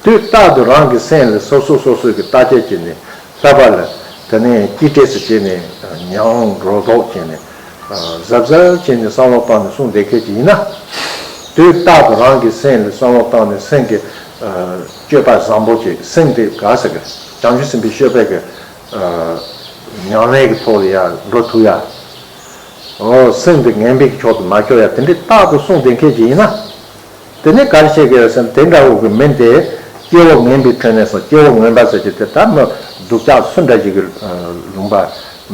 དུས་རྟག་ཏུ་རང་གི་སེམས་ལ་སོ་སོ་སོ་སོའི་གི་བརྟག་དཔྱད་བྱས་ནས་བསླབ་པ་ལ་དེ་ནས་གཅེས་སྤྲས་སུ་བྱས་ནས་ཉམས་རོ་རྫོགས་བྱས་ནས་གཟབ་གཟབ་བྱས་ནས་བསམ་བློ་བཏང་ནས་གསུངས་བསྡད་མཁན་ཅིག་ཡིན་ན། དུས་རྟག་ཏུ་རང་གི་སེམས་ལ་བསམ་བློ་བཏང་ནས་སེམས་ཀྱི་སྤྱོད་པ་བཟང་པོ་ཅིག་སེམས་དེ་ག་ཟེར་གི་བྱང་ཆུབ་སེམས་དཔའི་སྤྱོད་པའི་གི་ཉམས་ལེན་གྱི་ཐོག་ལ་ཡ་འགྲོ་ཐུབ་ཡ། འོ་སེམས་དེ་ངན་པའི་གི་ཕྱོགས་སུ་མ་ཤོར་ཡ་དེ་འདྲའི་རྟག་ཏུ་གསུངས་བསྡད་མཁན་ཅིག་ཡིན་ན། དེ་ནས་ག་རེ་བྱེད་ཀྱི་ཡོད་ཟེར་ན། དེ་འདྲ་བོ་གི་མི་དེ་སྐྱེ་བོ་ངན་པའི་ཁྲོད་ནས་སོ། སྐྱེ་བོ་ངན་པ་ཟེར་གྱི་དེ་ད་མི་སྡུག་ཅག་སུ་འདྲ་ཞིག་གི་ལུང་པ།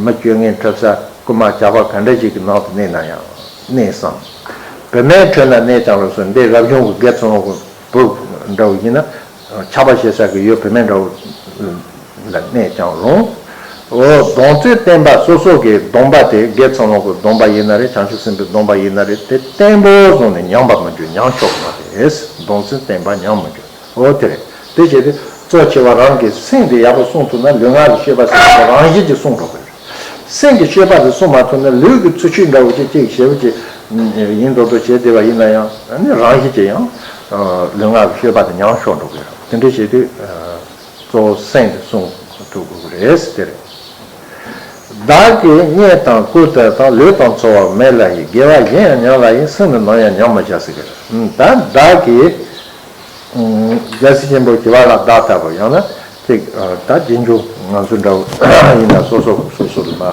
མི་སྤྱོད་ངན་ཁྲོ་ཟ་རྐུན་མ་ཇག་པ་ག་འདྲ་ཞིག་གི་ནང་དུ་གནས་ན་ཡང་གནས་སམ། བུད་མེད་ཁྲོད་ན་གནས་ཀྱང་རུང་སོ། འདི་རབ་བྱུང་གི་དགེ་ཚུལ་སློང་གི་བུ་འདྲ་བོ་ཡིན་ན། ཆགས་པ་ཞེ་ས་གི་ཡོད་བུད་མེད་འདྲ་བོ་ལ་གནས་ཀྱང་རུང་། འོ། སྡོམ་བརྩོན་བརྟན་པ་སོ་སོ་གི་སྡོམ་པ་དེ། དགེ་ཚུལ་སློང་གི་སྡོམ་པ་ཡིན་ན་རེད། བྱང་ཆུབ་སེམས་དཔའི་སྡོམ་པ་ཡིན་ན་རེད། དེ་བརྟན་པོ་བཟུང་ནས་ཉམས་པ་མི་འགྱུར། ཉམས་ཆོག་གི་མ་རེད། སྡོམ་བརྩོན་བརྟན་པ་ཉམས་མི་འགྱུར། འོ་དེ་རེད། དེ་བྱས་ཏེ་གཙོ་ཆེ་བ་རང་གི་སེམས་དེ་ཡག་པོ་བསྲུང་ཐུབ་ན། ལུས་ངག་གི་སྤྱོད་པ་ཟེར་ན་རང་བཞིན་གྱིས་བསྲུང་འགྲོ་གི་རེད། སེམས་ཀྱི་སྤྱོད་པ་དེ་བསྲུང་མ་ཐུབ་ན། ལུས་ཀྱི་ཚུལ་འཆོས་འདྲ་བོ་ཅིག་ཅིག་ཞེ་པོ་ཅིག་ཡིན་མདོག་མདོག་བྱས་བསྡད་པ་ཡིན་ན་ཡང་། ཨ་ནི་རང་བཞིན་གྱིས་ཡང་ལུས་ངག་གི་སྤྱོད་པ་དེ་ཉམས་ཤོར་འགྲོ་གི་རེད། དེ་འདྲ་བྱས་དུས། གཙོ་བོ་སེམས་དེ་བསྲུང་ཐུབ་དགོས་ཀྱི་རེད་ཟེར་དེ་རེད། བདག་གིས་བརྙས་དང་བཀུར་ཏེ་དང་། ལུས་དང་འཚོ་བ་མེད་ལ་ཡི། དགེ་བ་གཞན་ཡང་ཉམས་ལ་ཡིན། སེམས་ནི་ནམ་ཡང་ཉམས་མི་བྱ་ཟེར་གི་རེད། ད་བདག་གིས། རྒྱལ་སྲས་ཆེན་པོ་ཞི་བ་ལྷ་བདག་ལྟ་བུ། ཡང་ན་ཅིག་ད་རྗེས་འཇུག་ང་ཚོ་འདྲ་བོ་ཡིན་ན་སོ་སོ་སོ་སོ་ལ་མ་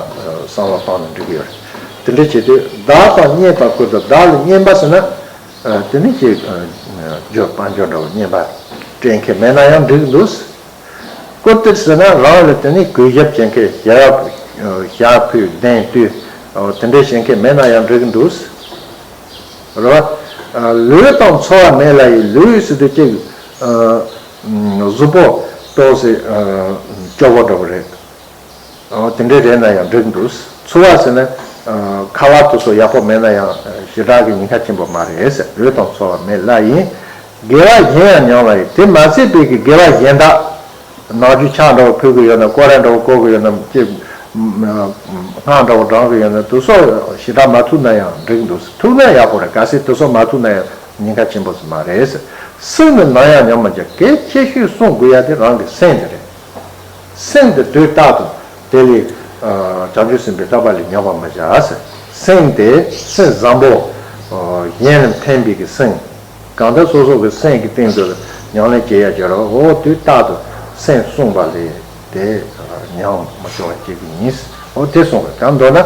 བསམ་བློ་བཏང་ནས་འགྲིག་གི་ཡོད་རེད། དེ་འདྲ་བྱེད་དུས་བདག་དང་བརྙས་དང་བཀུར་ཏེ། བདག་ལ་བརྙས་པ་ཟེར་ན། དེ་ནི་ཅིག་སྦྱོར་དཔལ་འབྱོར་འདྲ་བོ་བརྙས་པ་སྤྲད་མཁན་མེད་ན་ཡང་འགྲིག་འདུག་བཀུར་སྟི་ཟེར་ན་རང་ལ་དེ་ནི་གུས་ཞབས་བྱེད་མཁན། ཞབས་ཞབས་ཕུད་གདན་བཏུད་དེ་འདྲ་བྱེད་མཁན་མེད་ན་ཡང་འགྲིག་འདུག་རེད་བ། ལུས་དང་འཚོ་བ་མེད་ལ་ཡི། ལུས་ཟེར་དུས་ཅིག་གཟུགས་པོ་ཏོག་ཙམ་སྐྱོ་བོ་འདྲ་བོ་རེད། འོ་དེ་འདྲ་རེད་ན་ཡང་འགྲིག་འདུག་འཚོ་བ་ཟེར་ན། ཁ་ལག་དེ་ཚོ་ཡག་པོ་མེད་ན་ཡང་ཞེ་དྲག་གི་ཉེན་ཁ་ཆེན་པོ་མ་རེད་ཟེར། ལུས་དང་འཚོ་བ་མེད་ལ་ཡིན། དགེ་བ་གཞན་ཡང་ཉམས་ལ་ཡིན། དེ་མ་ཚད་པའི་གི་དགེ་བ་གཞན་དག་ནང་རྒྱུ་ཆང་འདྲ་བོ་ཕུལ་གི་ཡོད་ན། སྐོར་ར་འདྲ་བོ་བསྐོར་གི་ཡོད་ན། ཅིག་སྔགས་འདྲ་བོ་བགྲང་གི་ཡོད་ན། དེ་ཚོ་ཞེ་དྲག་མ་ཐུབ་ན་ཡང་འགྲིག་འདུག་ཐུབ་ན་ཡག་པོ་རེད། གལ་སྲིད་དེ་ཚོ་མ་ཐུབ་ན་ཡང་ཉེན་ཁ་ཆེན་པོ་ཞིག་མ་རེད་ཟེར། སེམས་ནི་ནམ་ཡང་ཉམས་མ་བྱ། གལ་ཆེ་ཤོས་བསྲུང་དགོས་ཡ་དེ་རང་གི་སེམས་དེ་རེད། སེམས་དེ་དུས་རྟག་ཏུ་དེ་ལས། ཨ། བྱང་ཆུབ་སེམས་དཔའི་ཐར་པ་ལས་ཉམས་པར་མི་བྱ་ཟེར། སེམས་དེ་སེམས་བཟང་པོ། ཨ། གཞན་ལ་ཕན་པའི་གི་སེམས། གང་ལྟར་སོ་སོ་གི་སེམས་ཀྱི་སྟེང་དུ་ཉམས་ལེན་བྱེད་ཡ་བྱེད་རོགས། འོ་དུས་རྟག་ཏུ་སེམས་བསྲུང་བ་ལས་དེ་ཉམས་མ་བྱུང་བ་བྱེད་ཀྱི་ཡིན། འོ་དེ་གསུངས་པ་དང་མདོར་ན།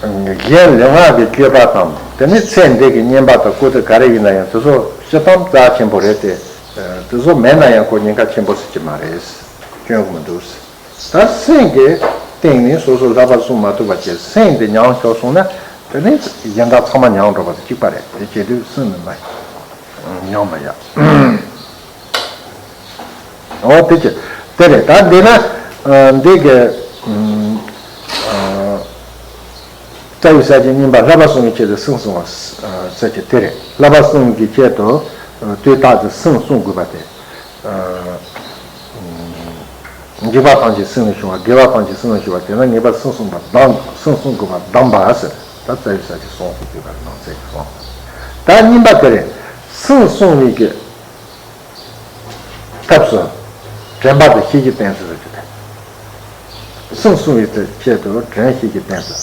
ཨུམ། གཞན་ལུས་ངག་གི་སྤྱོད་པ་དང་། དེ་ནི་ཚེ་འདི་གི་བསྙེན་པ་དང་བཀུར་སྟི་ག་རེ་ཡིན་ན་ཡང་དེ་ཚོ་སྤྱིར་བཏང་རྩ་ཆེན་པོ་རེད་དེ། དེ་ཚོ་མེད་ན་ཡང་ཁོ་ཉེན་ཁ་ཆེན་པོ་ཟེར་གྱི་མ་རེད། སྐྱོན་གྱི་མི་འདུག་ད་སེམས་ཀྱི་སྟེང་ནས་སོ་སོ་བསླབ་པ་བསྲུང་མ་ཐུབ་པ་བྱས། སེམས་དེ་ཉམས་ཤོར་སོང་ན་དེ་ནི་གཞན་དག་ཚང་མ་ཉམས་འགྲོ་བ་དང་གཅིག་པ་རེད། དེ་བྱེད་དུས་སེམས་ནི་མ་ཉམས་མ་ཡ། འོ་དེ་ཅི་དེ་རེད། ད་འདི་ན་འདི་གི་རྩ་བའི་ས་བཅད་གཉིས་པ་བསླབ་པ་བསྲུང་བའི་ཆེད་དུ་སེམས་བསྲུང་བ་ཟེར་གྱི་དེ་རེད། བསླབ་པ་བསྲུང་གི་ཆེད་དུ་དུས་རྟག་ཏུ་སེམས་བསྲུང་དགོས་པ་དེ། འཇིགས་པ་ཐམས་ཅད་སེམས་ལས་བྱུང་བ། དགེ་བ་ཐམས་ཅད་སེམས་ལས་བྱུང་བ། དེས་ན་ངེས་པར་སེམས་བསྲུང་བ་དང་། སེམས་བསྲུང་དགོས་པ་དམ་པ་ཟེར། ད་རྩ་བའི་ས་བཅད་གསུམ་དུ་བསྡུས་པ་ནང་གསེས་ཀྱི་གསུམ། ད་གཉིས་པ་དེ་རེད། སེམས་བསྲུང་བའི་གི་ཐབས་སུ་དྲན་པ་དང་ཤེས་བཞིན་བསྟེན་ཚུལ་ཟེར་གྱི་དེ། སེམས་བསྲུང་བའི་ཆེད་དུ་དྲན་ཤེས་བཞིན་བསྟེན་ཚུལ།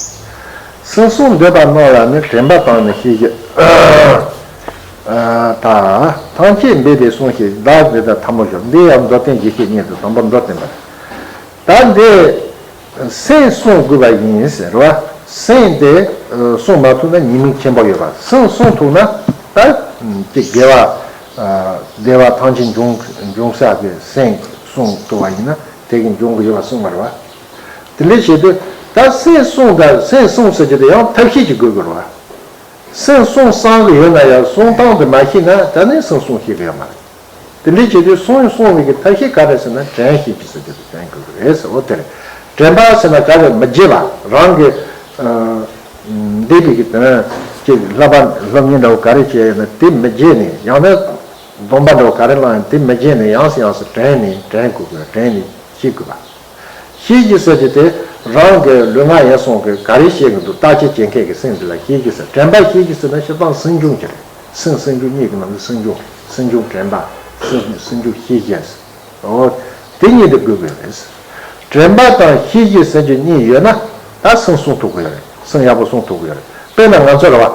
སེམས་བསྲུང་འདོད་པ་རྣམས་ལ་ནི། དྲན་པ་དང་ནི་ཤེས་བཞིན། ཨ། ད་ཐམས་ཅད་འབད་པས་བསྲུང་ཞིང་བདག་འཛིན་དང་ཐལ་མོ་སྦྱོར། འདི་ཡང་མདོར་བསྟན་བཞི་བཤད་གཉིས་སུ་དང་པོ་མདོར་བསྟན་པ། ད་འདི་སེམས་བསྲུང་དགོས་པ་ཡིན་ཟེར་བ། སེམས་དེ་བསྲུང་མ་ཐུབ་ན་ཉེས་དམིགས་ཆེན་པོ་ཡོད་པ། སེམས་བསྲུང་ཐུབ་ན་ད་ཅིག་དགེ་བ་བདེ་བ་ཐམས་ཅད་འབྱུང་འབྱུང་ས་གི་སེམས་བསྲུང་ཐུབ་པ་ཡིན་ན་དེ་གི་འབྱུང་གི་ཡོད་པ་གསུངས་པ་རེད་བ། དེ་འདྲ་བྱེད་དུས་ད་སེམས་བསྲུང་དང་སེམས་བསྲུང་ཟེར་གྱི་དེ་ཡང་ཐབས་ཤེས་ཅིག་དགོས་དགོས་རེད་བ། སེམས་བསྲུང་བསམ་གི་ཡོད་ན་ཡང་བསྲུང་སྟངས་དེ་མ་ཤེས་ན་ད་ནི་སེམས་བསྲུང་ཤེས་གི་ཡོད་མ་རེད། དེ་འདྲའི་བྱེད་དུས་སེམས་བསྲུང་བའི་གི་ཐབས་ཤེས་ག་རེ་ཟེར་ན་དྲན་ཤེས་ཀྱི་ཟེར་རྒྱུ་དེ་དྲན་དགོས་ཀྱི་རེད་ཟེར། འོ་དེ་རེད། དྲན་པ་ཟེར་ན་ག་རེ་མི་བརྗེད་པ་རང་གི་འདས་པའི་གི་དོན་ཅིག་བསླབ་པ་སློབ་གཉེར་འདྲ་བོ་ག་རེ་བྱས་ཡོད་ན་དེ་མི་བརྗེད་ནས། ཡང་ན་སྡོམ་པ་འདྲ་བོ་ག་རེ་བླངས་ཡོད་ན་དེ་མི་བརྗེད་ནས་ཡང་སེ་ཡང་སེ་དྲན་ནས་དྲན་དགོས་ཀྱི་རེད། དྲན་ནས་ཤེས་དགོས་པ། ཤེས་བཞིན་ཟེར་རྒྱུ་དེ་རང་གི་ལུས་ངག་ཡིད་གསུམ་གྱིས་ག་རེ་བྱེད་ཀྱི་འདུག་བརྟག་དཔྱད་བྱེད་མཁན་གྱི་སེམས་འདི་ལ་ཤེས་བཞིན་ཟེར། དྲན་པ་ཤེས་བཞིན་ཟེར་ན་སྤྱིར་བཏང་སེམས་བྱུང་གི་རེད། སེམས་སེམས་བྱུང་གཉིས་ཀྱི་ནང་ནས་སེམས་བྱུང་། སེམས་བྱུང་དྲན་པ། སེམས་སེམས་བྱུང་ཤེས་བཞིན་ཟེར། འོ། དེ་གཉིས་དེ་དགོས་ཀྱི་རེད། དྲན་པ་དང་ཤེས་བཞིན་ཟེར་རྒྱུ་གཉིས་ཡོད་ན་ད་སེམས་བསྲུང་ཐུབ་ཀྱི་ཡོད་རེད། སེམས་ཡག་པོ་བསྲུང་ཐུབ་ཀྱི་ཡོད་རེད། དཔེར་ན་ང་ཚོ་རེད་བ།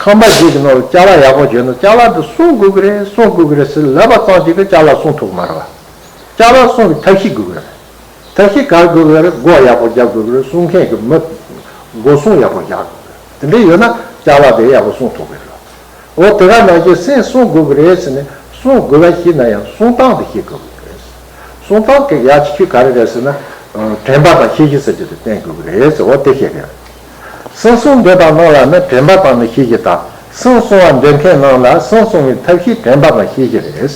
ཁང་པ་ཞིག་གི་ནང་ལ་ཅ་ལག་ཡག་པོ་ཡོད་ན་ཅ་ལག་འདི་བསྲུང་དགོས་ཀྱི་རེད། བསྲུང་དགོས་ཀྱི་རེད་ཟེར་ལབ་པ་ཙམ་གྱིས་ཀྱི་ཅ་ལག་བསྲུང་ཐུབ་ཀྱི་མ་རེད་བ། ཅ་ལག་བསྲུང་གི་ཐབས་ཤེས་དགོས་ཀྱི་རེད། ཐབས་ཤེས་ག་རེ་དགོས་ཀྱི་རེད། སྒོ་ཡག་པོ་རྒྱག་དགོས་ཀྱི་རེད། སྲུང་མཁན་གྱི་མི་སྒོ་སྲུང་ཡག་པོ་རྒྱག་དགོས་ཀྱི་རེད། དེ་འདྲ་ཡོད་ན་ ཅ་ལག་དེ་ཡག་པོ་སྲུང་ཐུབ་ཀྱི་རེད། འོ་དེ་ག་ནང་བཞིན་སེམས་སྲུང་དགོས་ཀྱི་རེད་ཟེར་ནས་སྲུང་དགོས་པ་ཞིག་ན་ཡང་སྲུང་སྟངས་དེ་ཤེས་དགོས་ཀྱི་རེད། སྲུང་སྟངས་དེ་ཡག་ཅིག་ཤེས་ག་རེ་རེད་ཟེར་ན། དྲན་པ་དང་ཤེས་བཞིན་ཟེར་རྒྱུ་དེ་བསྟེན་དགོས་ཀྱི་རེད་ཟེར། འོ་དེ་ཤེས་དགོས། སེམས་སྲུང་འདོད་པ་རྣམས་ལ་ནི་དྲན་པ་དང་ནི་ཤེས་བཞིན་དང་། སེམས་སྲུང་བར་འདོད་མཁན་རྣམས་ལ་སེམས་སྲུང་བའི་ཐབས་ཤེས་དྲན་པ་དང་ཤེས་བཞིན་རེད།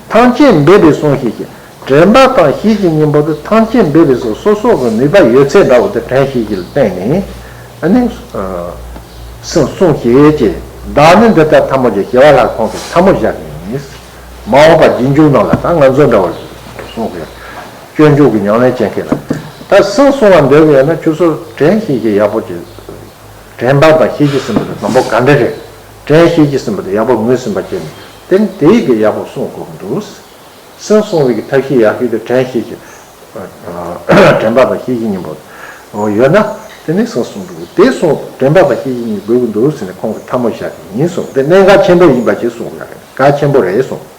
ཐམས་ཅད་འབད་པས་སྲུང་ཤེས་ཤིང་། དྲན་པ་དང་ཤེས་བཞིན་གཉིས་པོ་དེ་ཐམས་ཅད་འབད་པས་སོ་སོ་སོ་གི་ནུས་པ་ཡོད་ཚད་འདྲ་བོ་དེ་དྲན་ཤེས་བཞིན་ལ་བརྟེན་ནས་ཨ་ནི་སེམས་སྲུང་ཞེས་བྱས། བདག་ནི་འདི་ལྟར་ཐལ་མོ་སྦྱར། ཞི་བ་ལྷ་ཁོང་དུ་ཐལ་མོ་སྦྱར་ནས། མ་འོངས་པ་རྗེས་འཇུག་རྣམས་ལ་ད་ང་ཚོ་འདྲ་བོ་གསུང་གི་སྤྱོད་འཇུག་གི་ཉམས་ལེན་བྱེད་མཁན་ལ་ད་སེམས་སྲུང་བ་འདོད་གི་ཡོད་ན་ཁྱོད་ཚོ་དྲན་ཤེས་ཀྱི་ཡག་པོ་བྱེད། དྲན་པ་དང་ཤེས་བཞིན་སྲུང་བ་དེ་དང་པོ་ག་འདྲ་རེད། དྲན་ཤེས་བཞིན་སྲུང་བ་དེ་ཡག་པོ་ངོས་ཟིན་པ་བྱས་ནས་དེ་དེའི་གི་ཡག་པོ་སྲུང་དགོས་ཀྱི་འདུག་སེམས་སྲུང་བའི་གི་ཐབས་ཤེས་ཡག་ཤོས་དེ་དྲན་ཤེས་ཀྱི་དྲན་པ་དང་ཤེས་བཞིན་གཉིས་པོ་ཡོད་ན་དེ་ནི་སེམས་སྲུང་འགྲོ་དེ་སྲུང་དྲན་པ་དང་ཤེས་བཞིན་གཉིས་དགོས་ཀྱི་འདུག་ཟེར་ནས་ཁོང་གིས་ཐལ་མོ་བཞག་གི་ཡིན་གསུངས། དེ་གནད་འགག་ཆེན་པོ་ཡིན་པ་ཞིག་གསུངས་ཡོད་རེད། གལ་ཆེན་པོ་རེད་གསུངས།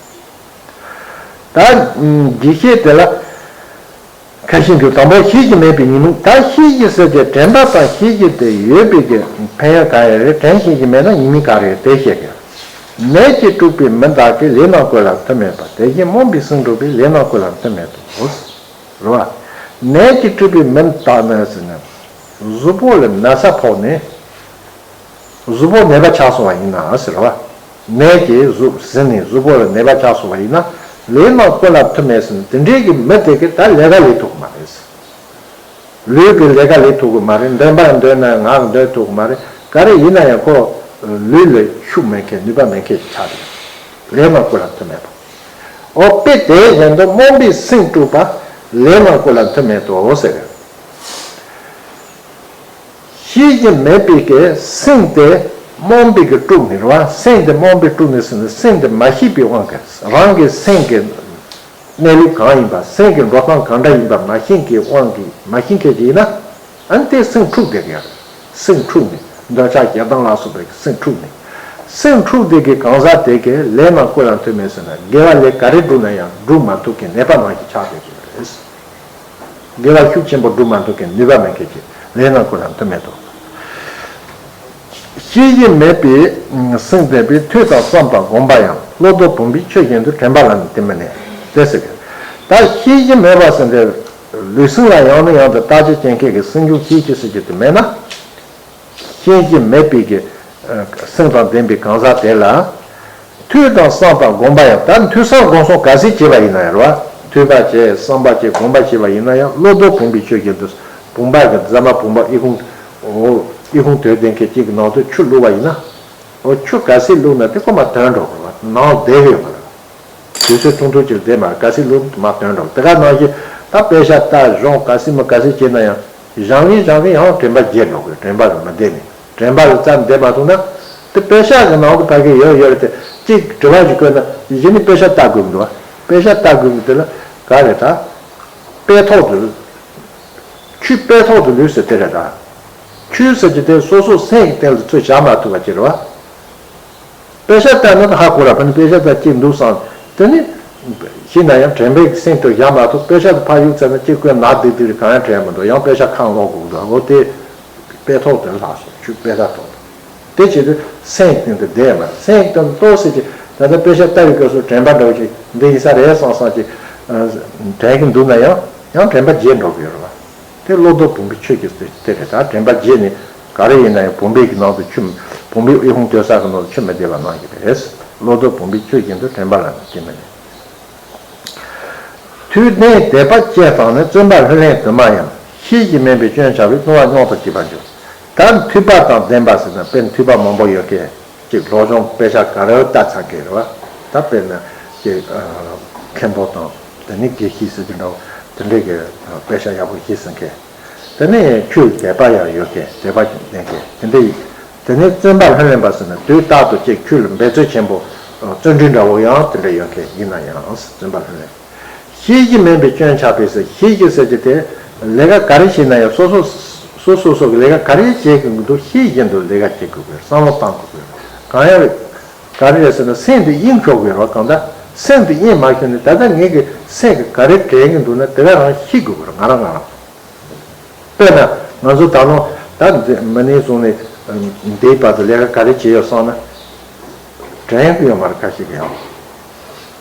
ད་འགྲེལ་བཤད་དེ་ལ་ཁ་ཤས་ཀྱིས་དང་པོ་ཤེས་བཞིན་མེད་པའི་ཉེས་དམིགས། ད་ཤེས་བཞིན་ཟེར་གྱི་དྲན་པ་དང་ཤེས་བཞིན་དེ་ཡོད་པའི་གི་ཕན་ཡོན་གང་ཡོད་རེད། དྲན་ཤེས་བཞིན་མེད་ན་ཉེས་དམིགས་གང་རེད་དེ་བཤད་གི། ནད་ཀྱིས་དཀྲུགས་པའི་མི་དག་གིས། ལས་རྣམས་ཀུན་ལ་མཐུ་མེད་པ། དེ་བཞིན་རྨོངས་པའི་སེམས་དཀྲུགས་པས། ལས་རྣམས་ཀུན་ལ་མཐུ་མེད་དོ། རེད་བ། ནད་ཀྱིས་དཀྲུགས་པའི་མི་དག་ནི་ཟེར་ན། གཟུགས་པོ་ལ་ན་ཚ་ཕོག་ནས། གཟུགས་པོ་ནད་པ་ཆགས་སོང་བ་ཡིན་ན་ཟེར་བ། ནད་ཀྱིས་གཟུགས་ཟིན་ནས་གཟུགས་པོ་ལ་ནད་པ་ཆགས་སོང་བ་ཡིན་ན། ལས་རྣམས་ཀུན་ལ་མཐུ་མེད་ཟེར་ན་དེ་འདྲའི་གི་མི་དེ་གིས་ད་ལས་ཀ་ལས་ཐུབ་ཀྱི་མ་རེད། ལུས་ཀྱི་ལས་ཀ་ལས་ཐུབ་ཀྱི་མ་རེད། འདོན་པ་འདོན་ན་ངག་འདོན་ཐུབ་ཀྱི་མ་རེད། ག་རེ་ཡིན་ན་ཡང་ཁོ་ལུས་ལ་ཤུགས་མེད་མཁན་ནུས་པ་མེད་མཁན་ཞིག་ཆགས་རེད། ལས་རྣམས་ཀུན་ལ་མཐུ་མེད་པ། འོ་དཔེ་དེ་བཞིན་དུ་རྨོངས་པའི་སེམས་དཀྲུགས་པ། ལས་རྣམས་ཀུན་ལ་མཐུ་མེད་དོ་ཟེར། ཤེས་བཞིན་མེད་པའི་གི་སེམས་དེ་རྨོངས་པའི་གི་དཀྲུགས་ནས་རེད་བ། སེམས་དེ་རྨོངས་པའི་དཀྲུགས་ནས་ཟེར་ན་སེམས་དེ་མ་ཤེས་པའི་དབང་གིས་རང་གི་སེམས་ཀྱི་གནས་ལུགས་གང་ཡིན་པ། སེམས་ཀྱི་འགྲོ་སྟངས་གང་འདྲ་ཡིན་པ་མ་ཤེས་ཀྱི་དབང་གིས་མ་ཤེས་མཁན་ཅིག་ཡིན་ན་ཨ་ནི་དེ་སེམས་འཁྲུགས་བསྡད་ཀྱི་ཡོད་རེད། སེམས་འཁྲུགས་ནས་འདོད་ཆགས་ཞེ་སྡང་ལ་སོགས་པའི་སེམས་འཁྲུགས་ནས། སེམས་འཁྲུགས་བསྡད་ཀྱི་གང་ཟག་དེ་གིས་ལས་རྣམས་ཀུན་ལ་མཐུ་མེད་ཟེར་ན་དགེ་བ་ལས་ག་རེ་བསྒྲུབས་ན་ཡང་སྒྲུབ་མ་ཐུབ་མཁན་ནད་པ་ནང་བཞིན་ཆགས་བསྡད་ཀྱི་ཡོད་རེད། དགེ་བ་ཤུགས་ཆེན་པོ་སྒྲུབ་མ་ཐུབ་མཁན་ནུས་པ་མེད་མཁན་གྱི་ལས་རྣམས་ཀུན་ལ་མཐུ་མེད་དོ། ཤེས་བཞིན་མེད་པའི་སེམས་ལྡན་པའི། ཐོས་དང་བསམ་དང་སྒོམ་པ་ཡང་། བློ་ལྡོག་བུམ་པའི་ཆོས་བཞིན་དུ། དྲན་པ་ལ་ནི་དེ་མི་གནས། དེ་ཟེར་གི། ད་ཤེས་བཞིན་མེད་པ་ཟེར་འདི་ལུས་སེམས་ལ་ཡང་ནས་ཡང་དུ་བརྟག་དཔྱད་བྱེད་མཁན་གྱི་སེམས་བྱུང་ཤེས་བཞིན་ཟེར་རྒྱུ་དེ་མེད་ན། ཤེས་བཞིན་མེད་པའི་གི་སེམས་དང་ལྡན་པའི་གང་ཟག་དེ་ལ། ཐོས་དང་བསམ་དང་སྒོམ་པ་ཡང་། ད་ཐོས་བསམ་སྒོམ་གསུམ་ག་ཚད་བྱས་པ་ཡིན་ན་ཡང་རེད་བ། ཐོས་པ་བྱས་བསམ་པ་བྱས་སྒོམ་པ་བྱས་པ་ཡིན་ན་ཡང་བློ་ལྡོག་བུམ་པའི་ཆོས་བཞིན་དུ། བུམ་པ་གི་རྫ་མ་བུམ་པ་ཨི་ཁུང་། ཨི་ཁུང་དོད་ལྡན་མཁན་གཅིག་གི་ནང་དུ་ཆུ་བླུགས་པ་ཡིན་ན། ཨོ་ཆུ་ག་ཚད་བླུགས་ན་དེ་ཁོ་མར་དོན་འགྲོ་གི་རེད་བ། ནང་བསྡད་ཡོད་མ་རེད། དུས་ཚོད་ཐུང་ཐུང་ཅིག་བསྡད་མ་རེད། ག་ཚད་བླུགས་མར་དོན་འགྲོ་གི། དེ་ག་ནང་བཞིན་ད་དཔེ་ཆ་ལྟ་སྦྱོང་ག་ཚད་མ་ག་ཚད་བྱས་ན་ཡང་། སྦྱང་གིན་སྦྱང་གིན་ཡང་དྲན་པ་བརྗེད་འགྲོ་གི། དྲན་པ་ལ་མ་བསྡད་ནས། དྲན་པ་ལ་རྩ་བསྡད་མ་ཐུབ་ན། དེ་དཔེ་ཆ་གི་ནང་དུ་ཕ་གི་ཡོད་ཡོད་རེད་དེ། གཅིག་དྲི་བ་ཞིག་བཀོད་ན་གཞི་ནས་དཔེ་ཆ་ལྟ་དགོས་ཀྱི་འདུག་བ། དཔེ་ཆ་ལྟ་དགོས་ཀྱི་དེ་ལ་ག་རེ་ད། དཔེ་ཐོག་ཏུ། ཆོས་དཔེ་ཐོག་ཏུ་ལུས་ཟེར་དེ་རེད་ད། ཆོས་ཟེར་གྱི་དེ་སོ་སོ་སེམས་ཀྱི་སྟེང་ལ་ཚུར་བཞག་མ་ཐུབ་པ་ཅིག་རེད་བ། དཔེ་ཆ་ལྟ་ན་ད་ཧ་གོ་ར། ཕ་ནི་དཔེ་ཆ་ལྟ་གཅིག་འདུག་བསམ། དེ་ནི་ཤི་ན་ཡང་དྲན་པའི་སེམས་དུ་བཞག་མ་ཐུབ། དཔེ་ཆ་དེ་ཕར་གཡུག་ཚར་ན་གཅིག་བཀོད་ནག་ཏིག་ཏིག་རེད། གང་ཡང་དྲན་མི་འདུག། ཡང་དཔེ་ཆ་ཁ་ལོག་དགོས་འདུག། འོ་དེ་དཔེ་ཐོག་དེ་ལྷག་སོང་། ཆོས་དཔེ་ཆ་ཐོག་དེ་བྱེད་དུས་སེམས་ཀྱི་སྟེང་དུ་བསྡད་མ། སེམས་ཀྱི་སྟེང་དུ་ཏོག་ཙམ་ཅིག་ད་ལྟ་དཔེ་ཆ་ལྟ་བའི་སྐབས་སུ་དྲན་པ་འདྲ་བོ་ཅིག་འདི་ཡིན་ས་རེད་བསམ་བསམ་ཅིག་དྲན་གྱི་འདུག་ན་ཡང་ཡང་དྲན་པ་བརྗེད་འགྲོ་གི་ཡོད་རེད་བ། དེ་བློ་ལྡོག་བུམ་པའི་ཆོས་ཀྱི་སྟེང་དེ་རེད། ད་དྲན་པ་བརྗེད་ནས་ག་རེ་ཡིན་ན་ཡང་བུམ་པའི་གི་ནང་དུ་ཆུ། བུམ་པའི་ཨི་ཁུང་དོད་ས་གི་ནང་དུ་ཆུ་མི་བསྡད་པ་ནང་བཞིན་རེད། བློ་ལྡོག་བུམ་པའི་ཆོས་བཞིན་དུ། དྲན་པ་ལ་ནི་དེ་མི་གནས། ཐོས་ལྡན་དད་པ་ཅན་དང་ནི། བརྩོན་པ་ལྷུར་ལེན་དུ་མ་ཡང་། ཤེས་བཞིན་མིན་པའི་སྐྱོན་ཆགས་པས། སྣང་བ་རྙོག་དྲ་སྐྱེས་པར་འགྱུར། ད་ཐོས་པ་དང་ལྡན་པ་ཟེར་ན་དཔེར་ན་ཐོས་པ་མང་པོ་ཡོད་མཁན། གཅིག་སློབ་སྦྱོང་དཔེ་ཆ་ག་རེ་ལྟ་ཚར་མཁན་རེད་བ། ད་དཔེར་ན་གཅིག་མཁན་པོ་དང་དེ་ནས་དགེ་བཤེས་ཟེར་གྱི་འདྲ་བོ་དེ་འདྲས་ཀྱི་དཔེ་ཆ་ཡག་པོ་ཤེས་ཟིན་མཁན། དེ་ནས་ཆོས་དད་པ་ཡང་ཡོད་མཁན། དད་པ་ཅན་མཁན་དེ་འདྲས་ཡིན། དེ་ནས་བརྩོན་པ་ལྷུར་ལེན་པ་ཟེར་ན་དུས་རྟག་ཏུ་གཅིག་ཆོས་ལ་འབད་རྩོལ་ཆེན་པོ། བརྩོན་འགྲུས་འདྲ་བོ་ཡང་དེ་འདྲ་ཡོད་མཁན་ཡིན་ན་ཡང་བརྩོན་པ་ལྷུར་ལེན། ཤེས་བཞིན་མིན་པའི་སྐྱོན་ཆགས་པས་ཟེར། ཤེས་བཞིན་ཟེར་གྱི་དེ་ལས་ཀ་ག་རེ་བྱེད་ན་ཡང་སོ་སོ་སོ་སོ་སོ་གི་ལས་ཀ་ག་རེ་བྱེད་དགོས་འདུག་ཤེས་བཞིན་དུ་ལས་ཀ་བྱེད་དགོས་པའི་བསམ་བློ་བཏང་དགོས་པའི། གང་ཡང་ག་རེ་རེད་ཟེར་ན་སེམས་དེ་དབྱིངས་འཁྱོག་དགོས་རེད་བ། གང་ལྟར་སེམས་དེ་དབྱིངས་མ་འཁྱོག་ནས་ད་ལྟ་ངེད་ཀྱི་སེམས་ཀྱི་ག་རེ་དྲན་གྱི་འདུག་ན་དེ་ག་རང་ཤེས་དགོས་པ་རེད། ང་རང་ང་རང་། དཔེར་ན་ང་ཚོ་ད་ནང་ད་མི་ནི་སོང་ནས་ འདིའི་བར་དུ་ལས་ཀ་ག་རེ་བྱས་ཡོད་བསམ་ན། དྲན་གྱི་ཡོད་མ་རེད། ཁ་ཤས་ཀྱིས་ཡང་།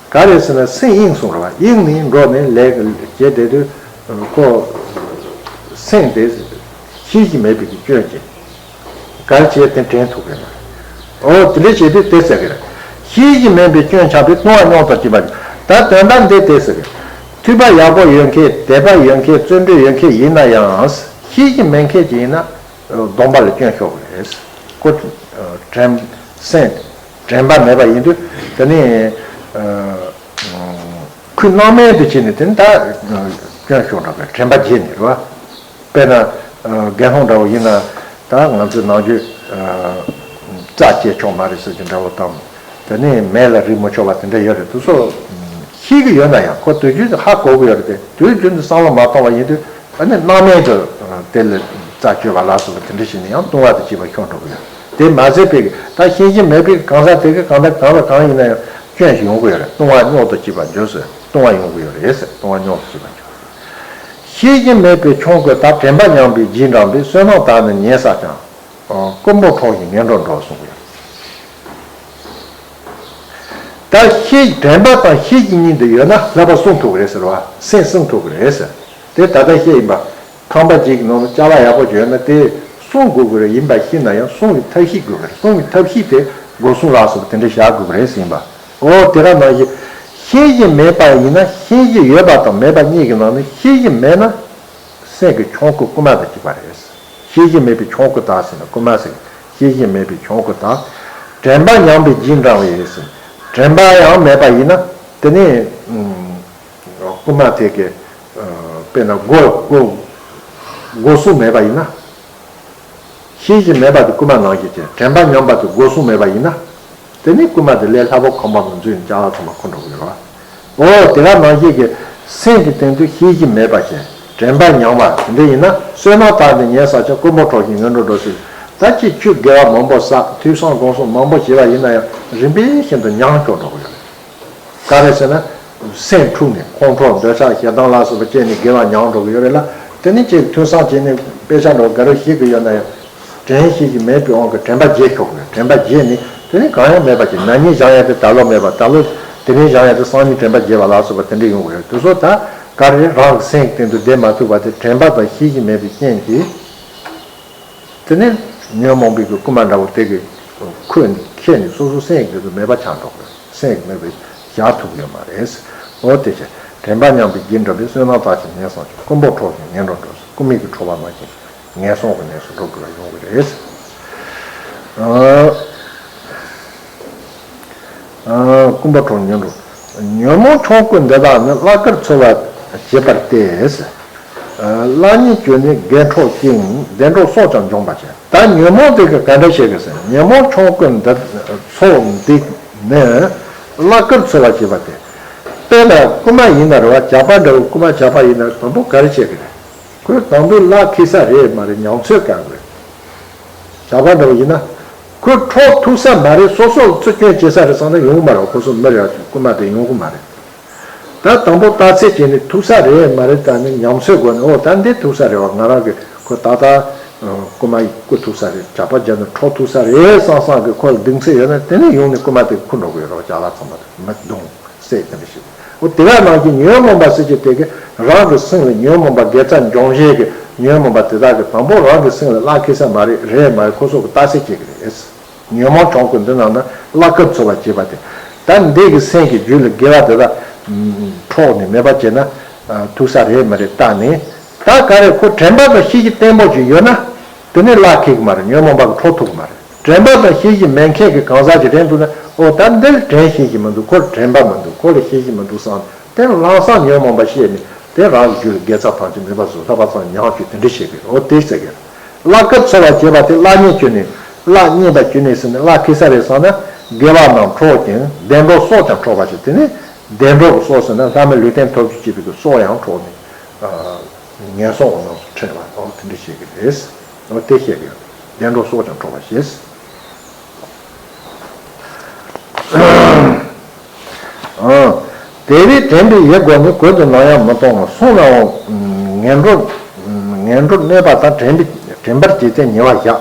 ག་རེ་ཟེར་ན་སེམས་གཡེངས་སོང་རེད་བ། གཡེངས་ནས་འགྲོ་ནས་ལས་ཀ་བྱས་བསྡད་དུས་ཁོ་སེམས་དེ་ཤེས་ཀྱི་མེད་པའི་གི་སྐྱོན་གྱིས་ག་རེ་བྱས་དེ་དྲན་ཐུབ་ཀྱི་མ་རེད། འོ་དེ་འདྲ་བྱས་དུས་དེ་ཟེར་གི་རེད། ཤེས་ཀྱི་མེད་པའི་སྐྱོན་ཆགས་པས་ལྟུང་བ་རྙོག་དྲ་སྐྱེས་པ། ད་དོན་དག་འདི་དེ་ཟེར་གི། ཐོས་པ་ཡག་པོ་ཡོད་མཁན་དད་པ་ཡོད་མཁན་བརྩོན་འགྲུས་ཡོད་མཁན་ཡིན་ན་ཡང་ཤེས་ཀྱི་མེད་མཁན་ཅིག་ཡིན་ན། སྡོམ་པ་ལ་སྐྱོན་ཤོར་གི་རེད། ཁོ་དྲན་སེམས་དྲན་པ་མེད་པ་ཡིན་དུས་དེ་ནི་ཁོའི་སྣང་མེད་དུ་བྱས་ནས་དེ་ནི་ད་སྐྱོན་ཤོར་འགྲོ་གི་རེད། དྲན་པ་བརྗེད་ནས་རེད་བ། དཔེར་ན་དགེ་སློང་འདྲ་བོ་ཡིན་ན་ད་ང་ཚོས་ནམ་རྒྱུན་རྩྭ་བཅད་ཆོག་མ་རེད་ཟེར་གྱི་འདྲ་བོ་དང་། དེ་ནས་མེ་ལ་རི་མི་ཆོག་པ་དེ་འདྲ་ཡོད་རེད། དེ་ཚོ་ཤེས་ཀྱི་ཡོད་ན་ཡང་ཁོ་དུས་རྒྱུན་དུ་ཧ་གོ་གི་ཡོད་རེད་དེ། དུས་རྒྱུན་དུ་བསམ་བློ་མ་གཏོང་བ་ཡིན་དུས་ཨ་ནི་སྣང་མེད་དུ་དེ་ལ་རྩ་གཅོད་པ་ལ་སོགས་པ་དེ་འདྲ་ཞིག་ནི་ཡང་ལྟུང་བ་དང་བཅས་པ་ཤོར་འགྲོ་གི་ཡོད། དེ་མ་ཟད་པའི་ད་ཤེས་བཞིན་མེད་པའི་གང་ཟག་དེ་གི་གང་ལྟར་གང་ལ་གང་ཡིན་ན་ཡང་སྐྱོན་ཞིག་ཡོང་གི་ཡོད་རེད། ལྟུང་བ་རྙོག་དང་བཅས་པ་འཇོག་ཟེར། ལྟུང་བ་ཡོང་གི་ཡོད་རེད་ཟེར། ལྟུང་བ་རྙོག་དང་བཅས་པ་འཇོག་ཤེས་བཞིན་མེད་པའི་ཆོམ་རྐུན་དག་དྲན་པ་ཉམས་པའི་རྗེས་འབྲངས་པས། བསོད་ནམས་དག་ནི་ཉེས་བསགས་ཀྱང་། རྐུན་པོ་འཕྲོག་བཞིན་ངན་འགྲོར་འགྲོ་གསུངས་པས། ད་ཤེས་དྲན་པ་དང་ཤེས་བཞིན་གཉིས་འདི་ཡོད་ན་བསླབ་པ་བསྲུང་ཐུབ་ཀྱི་རེད་ཟེར་བ། སེམས་བསྲུང་ཐུབ་ཀྱི་རེད་ཟེར། དེ་ད་ལྟ་བཤད་ཡིན་པ། ཁང་པ་གཅིག་གི་ནང་དུ་ཅ་ལག་ཡག་པོ་ཅིག་ཡོད་ན་དེ་བསྲུང་དགོས་ཀྱི་རེད། ཡིན་པ་ཤེས་ན་ཡང་བསྲུང་བའི་ཐབས་ཤེས་དགོས་ཀྱི་རེད། བསྲུང་བའི་ཐབས་ཤེས་དེ་སྒོ་སྲུང་ལ་སོགས་པ་དེ་འདྲ་བཞག་དགོས་ཀྱི་རེད་ཟེར་ཡིན་པ། འོ་དེ་ག་ནང་བཞིན་ཤེས་བཞིན་མེད་པ་ཡིན་ན། ཤེས་བཞིན་ཡོད་པ་དང་མེད་པ་གཉིས་ཀྱི་ནང་ནས་ཤེས་བཞིན་མེད་ན་སེམས་ཀྱི་ཆོམ་རྐུན་རྐུན་མ་དང་གཅིག་པ་རེད། ཤེས་བཞིན་མེད་པའི་ཆོམ་རྐུན་དག་ཟེར་ན་རྐུན་མ་ཟེར། ཤེས་བཞིན་མེད་པའི་ཆོམ་རྐུན་དག་དྲན་པ་ཉམས་པའི་རྗེས་འབྲང་བས་ཟེར། དྲན་པ་ཡང་མེད་པ་ཡིན་ན་དེ་ནི་རྐུན་མ་དེ་གི་དཔེར་ན་སྒོ་སྒོ་སྒོ་སྲུང་མེད་པ་ཡིན་ན། ཤེས་བཞིན་མེད་པ་དེ་རྐུན་མ་ནང་བཞིན་བྱས། དྲན་པ་ཉམས་པ་དེ་སྒོ་སྲུང་མེད་པ་ཡིན་ན། དེ་ནི་རྐུན་མ་དེ་ལས་སླ་པོ་ཁང་པ་མི་འཛུལ་ནས་ཅ་ལག་ཚང་མ་འཁུར་འགྲོ་གི་ཡོད་རེད་བ། འོ་དེ་ག་ནང་བཞིན་གྱི་སེམས་ཀྱི་སྟེང་དུ་ཤེས་བཞིན་མེད་པ་བྱས། དྲན་པ་ཉམས་པ་དེ་འདྲ་ཡིན་ན། བསོད་ནམས་དག་ནི་ཉེས་བསགས་ཀྱང་། རྐུན་པོ་འཕྲོག་བཞིན་ངན་འགྲོར་འགྲོ་ཟེར། ད་ཅིག་ཆོས་དགེ་བ་མང་པོ་བསགས། ཐོས་བསམ་སྒོམ་གསུམ་མང་པོ་བྱས་པ་ཡིན་ན་ཡང་རིམ་པས་ཤིན་ཏུ་ཉམས་འགྲོ་འགྲོ་གི་ཡོད་རེད། ག་རེ་ཟེར་ན། སེམས་འཁྲུགས་ནས་ཁོང་ཁྲོ་འདོད་ཆགས་ཞེ་སྡང་ལ་སོགས་པ་སྐྱེས་ནས་དགེ་བ་ཉམས་འགྲོ་གི་ཡོད་རེད་ལ། དེ་ནི་ཅིག་ཐོས་བསམ་བྱས་ནས་དཔེ་ཆ་འདྲ་བོ་ག་རེ་ཤེས་ཀྱི་ཡོད་ན་ཡང་། དྲན་ཤེས་ཀྱི་མེད་པའི་དབང་གིས་དྲན་པ་བརྗེད་ཆོག་གི་རེད། དྲན་པ་བརྗེད་ནས་དེ་ནི་གང་ཡང་མེད་པ་ཅིག་ན་ནིང་བཞག་ཡ་དེ་ད་ལོ་མེད་པ། ད་ལོ་དེ་རིང་བཞག་ཡ་དེ་སང་ཉིན་དྲན་པ་བརྗེད་པ་ལ་སོགས་པ་དེ་འདྲ་ཡོང་གི་རེད། དེ་ཚོ་ད་ག་རེ་རང་གི་སེམས་སྟེང་དུ་བསྡད་མ་ཐུབ་པ་དེ་དྲན་པ་དང་ཤེས་བཞིན་མེད་པའི་རྐྱེན་གྱིས། དེ་ནས་ཉོན་མོངས་པའི་གི་རྐུན་མ་འདྲ་བོ་དེ་གི་ཁོས་ཁྱེར་ནས་སོ་སོ་སེམས་ཀྱི་དེ་ཚོ་མེད་པ་ཆགས་འགྲོ་གི། སེམས་ཀྱི་མེད་པའི་བཞག་ཐུབ་ཀྱི་ཡོད་མ་རེད། འོ་དེ་བྱས་དྲན་པ་ཉམས་པའི་རྗེས་འབྲངས་པས། བསོད་ནམས་དག་ཅིང་ཉེས་བསགས་ཀྱང་། རྐུན་པོ་འཕྲོག་བཞིན་ངན་འགྲོར་འགྲོ་ཟེར། རྐུ་མའི་གི་འཕྲོག་པ་ནང་བཞིན་ངན་སོང་གི་གནས་སུ་འགྲོ་དགོས་པ་ཡོང་གི་རེད། ཨ། རྐུན་པོ་འཕྲོག་ངན་འགྲོ། ཉོན་མོངས་ཆོམ་རྐུན་འདི་དག་ནི། བླ་གར་འཚོལ་བ་བྱེད་པར་བལྟས། བླ་ཉེས་གྱུར་ནས་བགེགས་འཕྲོག་ཅིང་། བདེ་འགྲོ་སྲོག་ཀྱང་འབྱུང་བར་བྱེད། ད་ཉོན་མོངས་དེ་གི་ག་འདྲ་བྱེད་གི་ཟེར། ཉོན་མོངས་ཆོམ་རྐུན་འདི་ཚོ་འདི་ནི་བླ་གར་འཚོལ་བ་བྱེད་པར་བལྟས། དཔེར་ན་རྐུན་མ་ཡིན་ན་རེད་བ། ཇག་པ་འདྲ་བོ་རྐུན་མ་ཇག་པ་ཡིན་ན་དང་པོ་ག་རེ་བྱེད་གི་རེད། ཁོས་དང་པོའི་གླགས་འཁེལ་ས་རེད་མ་རེད། ཉམས་ཚོད་བཀལ་དགོས། ཇག་པ་འདྲ་བོ་ཡིན་ན། ཁོས་འཕྲོག་ཐུབ་ས་མ་རེད། སོ་སོ་ལ་ཚུར་སྐྱོན་བྱེད་ས་རེད་བསམ་ན་ཡོང་གི་མ་རེད། ཁོ་ཚོ་མི་རེད། རྐུན་མ་དེ་ཡོང་གི་མ་རེད། ད་དང་པོ་རྟགས་གསལ་བྱས་ནས་ཐུབ་ས་རེད་མ་རེད། ད་ནི་ཉམས་ཚོད་སྒོ་ནས། འོ་ད་འདི་ཐུབ་ས་རེད་བ། ང་རང་གིས་ཁོ་ད་ལྟ་རྐུན་མ་རྐུ་ཐུབ་ས་རེད། ཇག་པ་རྒྱབ་ནས་འཕྲོག་ཐུབ་ས་རེད་བསམ་བསམ་གི་ཁོ་ལ་གདེང་ཚོད་ཡོད་ན། དེ་ནས་ཡོང་ནས་རྐུན་མ་དེ་འཁུར་འགྲོ་གི་ཡོད་རེད་བ། ཅ་ལག་ཚང་མ་དེ་མི་གདོང་། སྲས་དེ་འདྲ་ཞིག་འོ་དེ་ག་ནང་བཞིན་ཉོན་མོངས་པ་ཟེར་གྱི་དེ་གི་རང་གི་སེམས་ལ་ཉོན་མོངས་པ་དགེ་རྩ་འབྱུང་བཞིན་གྱི་ཉོན་མོངས་པ་དེ་དག་གི་དང་པོ་རང་གི་སེམས་ལ་གླགས་འཁེལ་ས་མ་རེད། རེད་མ་རེད། ཁོ་ཚོ་གི་རྟགས་གསལ་བྱེད་ཀྱི་རེད། ཉོན་མོངས་ཆོམ་རྐུན་འདི་རྣམས་ནི་བླ་གར་འཚོལ་བ་བྱེད་པར་བལྟས། ད་འདི་གི་སེམས་ཀྱི་རྒྱུད་ལ་དགེ་བ་དེ་དག་འཕྲོག་ནས་མེད་པ་བྱས་ན་ཐུབ་ས་རེད་མ་རེད་བལྟས་ནས། ད་ག་རེ་ཁོ་དྲན་པ་དང་ཤེས་བཞིན་བརྟན་པོ་ཅིག་ཡོད་ན། དེ་ནི་གླགས་འཁེལ་གི་མ་རེད། ཉོན་མོངས་པ་གིས་འཕྲོག་ཐུབ་གི་མ་རེད། དྲན་པ་དང་ཤེས་བཞིན་མེད་མཁན་གྱི་གང་ཟག་ཅིག་དྲན་ཐུབ་ན། འོ་ད་འདིར་དྲན་ཤེས་ཀྱི་མི་འདུག་ཁོར་དྲན་པ་མི་འདུག་ཁོ་ལ་ཤེས་བཞིན་མི་འདུག་བསམ། དེ་ལམ་སང་ཉོན་མོངས་པ་ཤེས་ནས་དེ་རང་གི་རྒྱུད་ལ་དགེ་རྩ་ཐམས་ཅད་མེད་པར་བཟོ། ལྷག་པར་དུ་ཉམས་བཅོས་དེ་འདྲ་བྱེད་དགོས། འོ་དེ་ཟེར་གི། བླ་གར་འཚོལ་བ་བྱེད་པར་བལྟས། བླ་ཉེས་གྱུར་ནས། གླགས་རྙེད་པར་གྱུར་ནས་ཟེར་ནས་གླགས་འཁེལ་ས་རེད་བསམ་ན། དགེ་བ་རྣམས་འཕྲོག་ཅིང་། བདེ་འགྲོ་སྲོག་ཀྱང་འཕྲོག་པར་བྱེད། དེ་ནི་བདེ་འགྲོ་གི་སྲོག་ཟེར་ན་ལྷ་མི་ལུས་རྟེན་ཐོབ་རྒྱུ་བྱེད་པའི་གི་སྲོག་ཡང་འཕྲོག་ནས། ངན་སོང་གི་ནང་དུ་ཁྲིད་པ། འོ་དེ་འདྲ་བྱེད་ཀྱི་རེད། འོ་དེ་བཤད་ཀྱི་ཡོད། བདེ་འགྲོ་སྲོག་ཀྱང་འཕྲོག་པར་བྱེད། ཨང་། དེ་བས་དྲན་པའི་ཡིད་བསྒོམས་ནས། གོས་དེ་ནམ་ཡང་མི་གཏོང་ངོ་། བསྲུང་ནའང་ངན་འགྲོར་ངན་འགྲོར་གནས་པ་དང་། དྲན་པའི་དྲན་པར་བྱེད་ཚེ་ཉེས་པ་བཞག་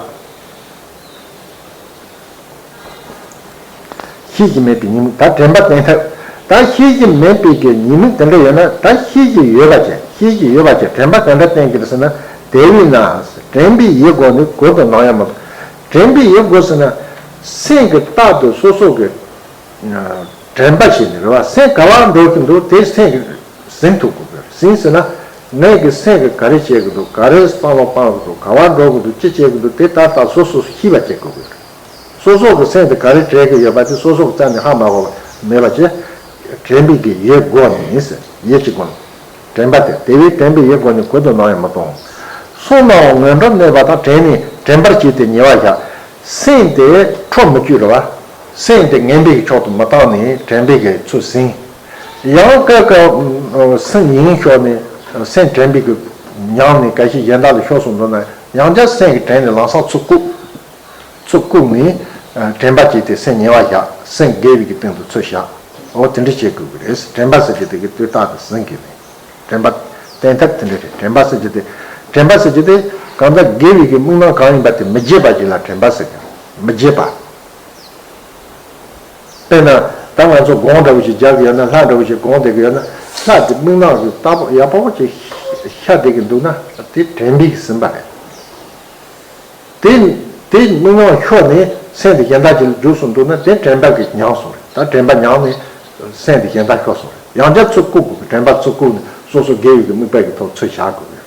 ཤེས་ཀྱི་མེད་པའི་ཉེས་དམིགས། ད་དྲན་པ་བསྟེན་ཐབས། ད་ཤེས་ཀྱི་མེད་པའི་གི་ཉེས་དམིགས་དེ་འདྲ་ཡོད་ན། ད་ཤེས་ཀྱི་ཡོད་པ་བྱས། ཤེས་ཀྱི་ཡོད་པ་བྱས། དྲན་པ་ག་འདྲ་བསྟེན་གྱི་རེད་ཟེར་ན། དེ་བས་ན། དྲན་པའི་ཡིད་བསྒོ་ནས་གོས་དང་ནམ་ཡང་མི་གཏོང་། དྲན་པའི་ཡིད་བསྒོ་ཟེར་ན། སེམས་ཀྱི་རྟག་ཏུ་སོ་སོ་གི་དྲན་པ་བྱས་ནས་རེད་བ། སེམས་ག་བར་འགྲོ་གི་འདུག་དེ་སེམས་ཀྱིས་ཟིན་ཐུབ་དགོས་ཀྱི་རེད། ཟིན་ཟེར་ན། ངའི་གི་སེམས་ཀྱིས་ག་རེ་བྱེད་ཀྱི་འདུག་ག་རེ་བསམ་བློ་སྤང་གི་འདུག་ག་བར་འགྲོ་གི་འདུག་ཅི་བྱེད་ཀྱི་འདུག་དེ་ཏག་ཏག་སོ་སོས་ཤེས་པ་བྱེད་དགོས་ཀྱི་རེད། སོ་སོ་གི་སེམས་དེ་ག་རེ་དྲན་གྱི་ཡོད་པ་དེ་སོ་སོ་གི་རྩ་ནས་ཧ་མ་གོ་བ་མེད་པ་བྱས། དྲན་པའི་གི་ཡིད་བསྒོ་ནས་ཟེར། ཡིད་ཀྱི་སྒོ་ནས། དྲན་པ་དེ། དེ་བས་དྲན་པའི་ཡིད་བསྒོ་ནས་གོས་དང་ནམ་ཡང་མི་གཏོང་། སྲུང་ནའང་ངན་འགྲོར་གནས་པ་དང་། དྲན་ནས་དྲན་པར་བྱས་ཏེ་ཉེས་པ་བཞག་སེམས་དེ་འཕྲོག་མི་བཅུག་རེད་བ། སེམས་དེ་ངན་པའི་གི་ཕྱོགས་སུ་མི་བཏང་ནས་དྲན་པའི་གི་ཚུལ་ཟིན། ཡང་སྐབས་སྐབས་སེམས་ངན་ཕྱོགས་ནས། སེམས་དྲན་པའི་གི་ཉམས་ནས་གལ་སྲིད་གཞན་དག་ལ་ཕྱོགས་སུ་འགྲོ་ན། ཡང་བསྐྱར་སེམས་ཀྱི་དྲན་ནས་ལམ་སང་ཚུར་བཀུག་ཚུར་བཀུག་ནས། ཨ། དྲན་པ་བསྐྱེད་དེ་སེམས་ཉེས་པ་བཞག་སེམས་དགེ་བའི་གི་སྟེང་དུ་ཚུར་བཞག་འོ་དེ་འདྲ་བྱེད་དགོས་ཀྱི་རེད། དྲན་པ་ཟེར་རྒྱུ་དེ་གི་དུས་རྟག་ཏུ་ཟིན་དགོས་ནས། དྲན་པ་བསྟེན་ཐབས་དེ་འདྲ་རེད། དྲན་པ་ཟེར་རྒྱུ་དེ། དྲན་པ་ཟེར་རྒྱུ་དེ་གང་ལྟར་དགེ་བའི་གི་དམིགས་རྣམ་གང་ཡིན་པ་དེ་མི་བརྗེད་པ་ཞིག་ལ་དྲན་པ་ཟེར་གི། མི་བརྗེད་པ། དཔེར་ན། ད་ང་ཚོ་སྒོང་འདྲ་བོ་ཞིག་རྒྱག་གི་ཡོད་ན། ལྷ་འདྲ་བོ་ཞིག་སྒོང་བསྡད་གི་ཡོད་ན། ལྷ་དེ་དམིགས་རྣམ་གྱི་རྟག་པ་ཡག་པོ་ཅིག་ཤར་བསྡད་གི་འདུག་ན། དེ་དྲན་པས་ཟིན་པ་རེད། དེ། དེ་དམིགས་རྣམ་ཤོར་ནས་སེམས་དེ་གཞན་དག་ཅིག་ལ་འཇུག་སོང་འདུག་ན། དེ་དྲན་པ་གིས་ཉམས་སོང་རེད། ད་དྲན་པ་ཉམས་ནས་སེམས་དེ་གཞན་དག་ཤོར་སོང་རེད། ཡང་བསྐྱར་ཚུར་བཀུག་དགོས་ཀྱི། དྲན་པ་ཚུར་བཀུག་ནས་སོ་སོ་དགེ་བའི་གི་དམིགས་པ་གི་ཐོག་ཚུར་བཞག་དགོས་ཀྱི།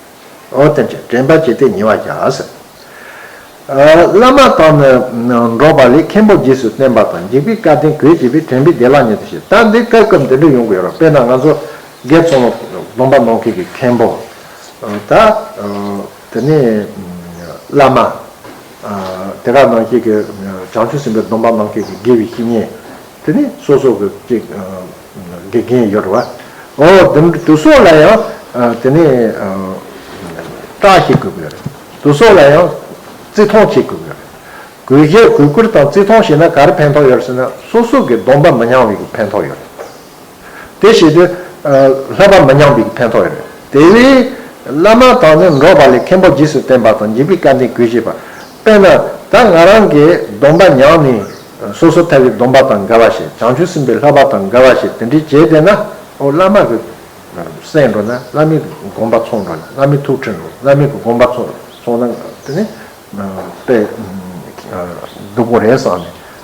འོ་དེ་འདྲ་དྲན་པ་བསྐྱེད་དེ་ཉེས་པ་བཞག་ཟེར། ཨ། བླ་མ་དང་ནི་འགྲོགས་པ་ལས། མཁན་པོ་རྗེས་སུ་བསྟེན་པ་དང་། འཇིགས་པའི་སྐལ་ལྡན་གོས་བཅས་པས། དྲན་པས་བདེ་བླག་ཉིད་དུ་ཤེས། ད་འདི་སྐབས་སྐབས་འདི་འདྲ་ཡོང་གི་ཡོད་རེད། དཔེར་ན་ང་ཚོ་དགེ་ཚོགས་སྡོམ་པ་གནང་མཁན་གྱི་མཁན་པོ། ད། དེ་ནས་བླ་མ། དེ་ག་ནང་བཞིན་གྱི་བྱང་ཆུབ་སེམས་དཔའི་སྡོམ་པ་གནང་མཁན་གྱི་དགེ་བའི་བཤེས་གཉེན། དེ་ནས་སོ་སོ་གི་ཅིག་དགེ་རྒན་ཡོད་རེད་བ། འོ་དེ་དེ་སོགས་ལ་ཡང་། དེ་ནས་སྐྲག་ཤེས་དགོས་ཀྱི་ཡོད་རེད། དེ་སོགས་ལ་ཡང་བརྩི་མཐོང་བྱེད་དགོས་ཀྱི་ཡོད་རེད། གུས་ཞབས་གུས་བཀུར་དང་བརྩི་མཐོང་བྱས་ན་ག་རེ་ཕན་ཐོགས་ཡོད་རེད་ཟེར་ན། སོ་སོ་གི་སྡོམ་པ་མི་ཉམས་པའི་གི་ཕན་ཐོགས་ཡོད་རེད། དེ་བྱེད་དུས། ཨ། བསླབ་པ་མི་ཉམས་པའི་ཕན་ཐོགས་ཡོད་རེད། དེ་བས་བླ་མ་དང་ནི་འགྲོགས་པ་ལས། མཁན་པོ་རྗེས་སུ་བསྟེན་པ་དང་། འཇིགས་པའི་སྐལ་ལྡན་གོས་བཅས་པ། དཔེར་ན་ད་ང་རང་གིས་སྡོམ་པ་ཉམས་ནས། སོ་སོ་ཐར་པའི་སྡོམ་པ་དང་འགལ་བ་བྱས། བྱང་ཆུབ་སེམས་དཔའི་བསླབ་པ་དང་འགལ་བ་བྱས། དེ་འདྲའི་བྱས་བསྡད་ན། འོ་བླ་མ་གི་སེམས་འགྲོ་ན། བླ་མའི་དགོངས་པ་ཚོམ་འགྲོ་ན། བླ་མའི་ཐུགས་ཁྲིད་འགྲོ་ན། བླ་མའི་གི་དགོངས་པ་ཚོམ་ཚོམ་ན། དེ་ནི་དཔེ་སྡུག་པོ་རེད་བསམ་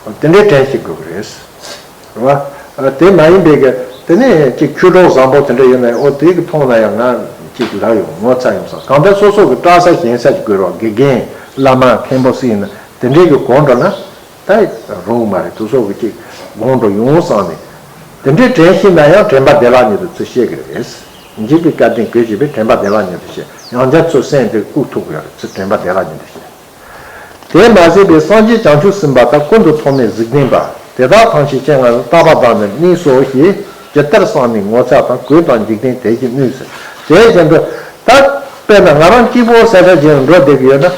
ནས། དེ་འདྲའི་དྲན་ཤེས་དགོས་ཀྱི་རེད། རེད་བ། དེ་མ་ཡིན་པའི་གི། དེ་ནས་ཅིག་ཆོས་གྲོགས་བཟང་པོ་དེ་འདྲ་ཡོད་ན། འོ་དེ་གི་མཐོང་ན་ཡང་ང་ཅིག་ལབ་ཡོང་ངོ་ཚ་ཡོང་བསམ། གང་ལྟར་སོ་སོ་གི་སྐྲག་ས་ཞེན་ས་ཅིག་དགོས་རེད་བ། དགེ་རྒན་བླ་མ་མཁན་པོ་སུ་ཡིན་ན་དེ་འདྲའི་གི་གོ་འགྲོ་ན་ད་རུང་མ་རེད། དེ་སོགས་གི་ཅིག་གོ་འགྲོ་ཡོང་བསམ་ནས། དེ་འདྲའི་དྲན་ཤེས་ན་ཡང་དྲན་པ་བདེ་བླག་ཉིད་དུ་ཚུར་ཤེས་ཀྱི་རེད། འཇིགས་པའི་སྐལ་ལྡན་གོས་བཅས་པས། དྲན་པ་བདེ་བླག་ཉིད་དུ་ཤེས། ཡང་བསྐྱར་ཚུར་སེམས་དེ་བཀུག་ཐུབ་ཀྱི་རེད། ཚུར་དྲན་པ་བདེ་བླག་ཉིད་དུ་ཤེས། དེས་མ་ཟད་པའི་སངས་རྒྱས་བྱང་ཆུབ་སེམས་དཔའ་དག། ཀུན་ཏུ་ཐོགས་མེད་གཟུགས་ལྡན་པ། དེ་དག་ཐམས་ཅད་སྤྱན་སྔ་ན། རྟག་པར་བདག་ནི་གནས་སོ་ཞེས། ཇི་ལྟར་བསམས་ནས་ངོ་ཚ་དང་། གོས་དང་འཇིག་རྟེན་དེ་བཞིན་ནོས་ཟེར། དེ་བཞིན་དུ་ད་དཔེར་ན་ང་རང་གཅིག་པོ་ས་ཆ་གཞན་ལ་འགྲོ་བསྡད་ཀྱི་ཡོད་ན།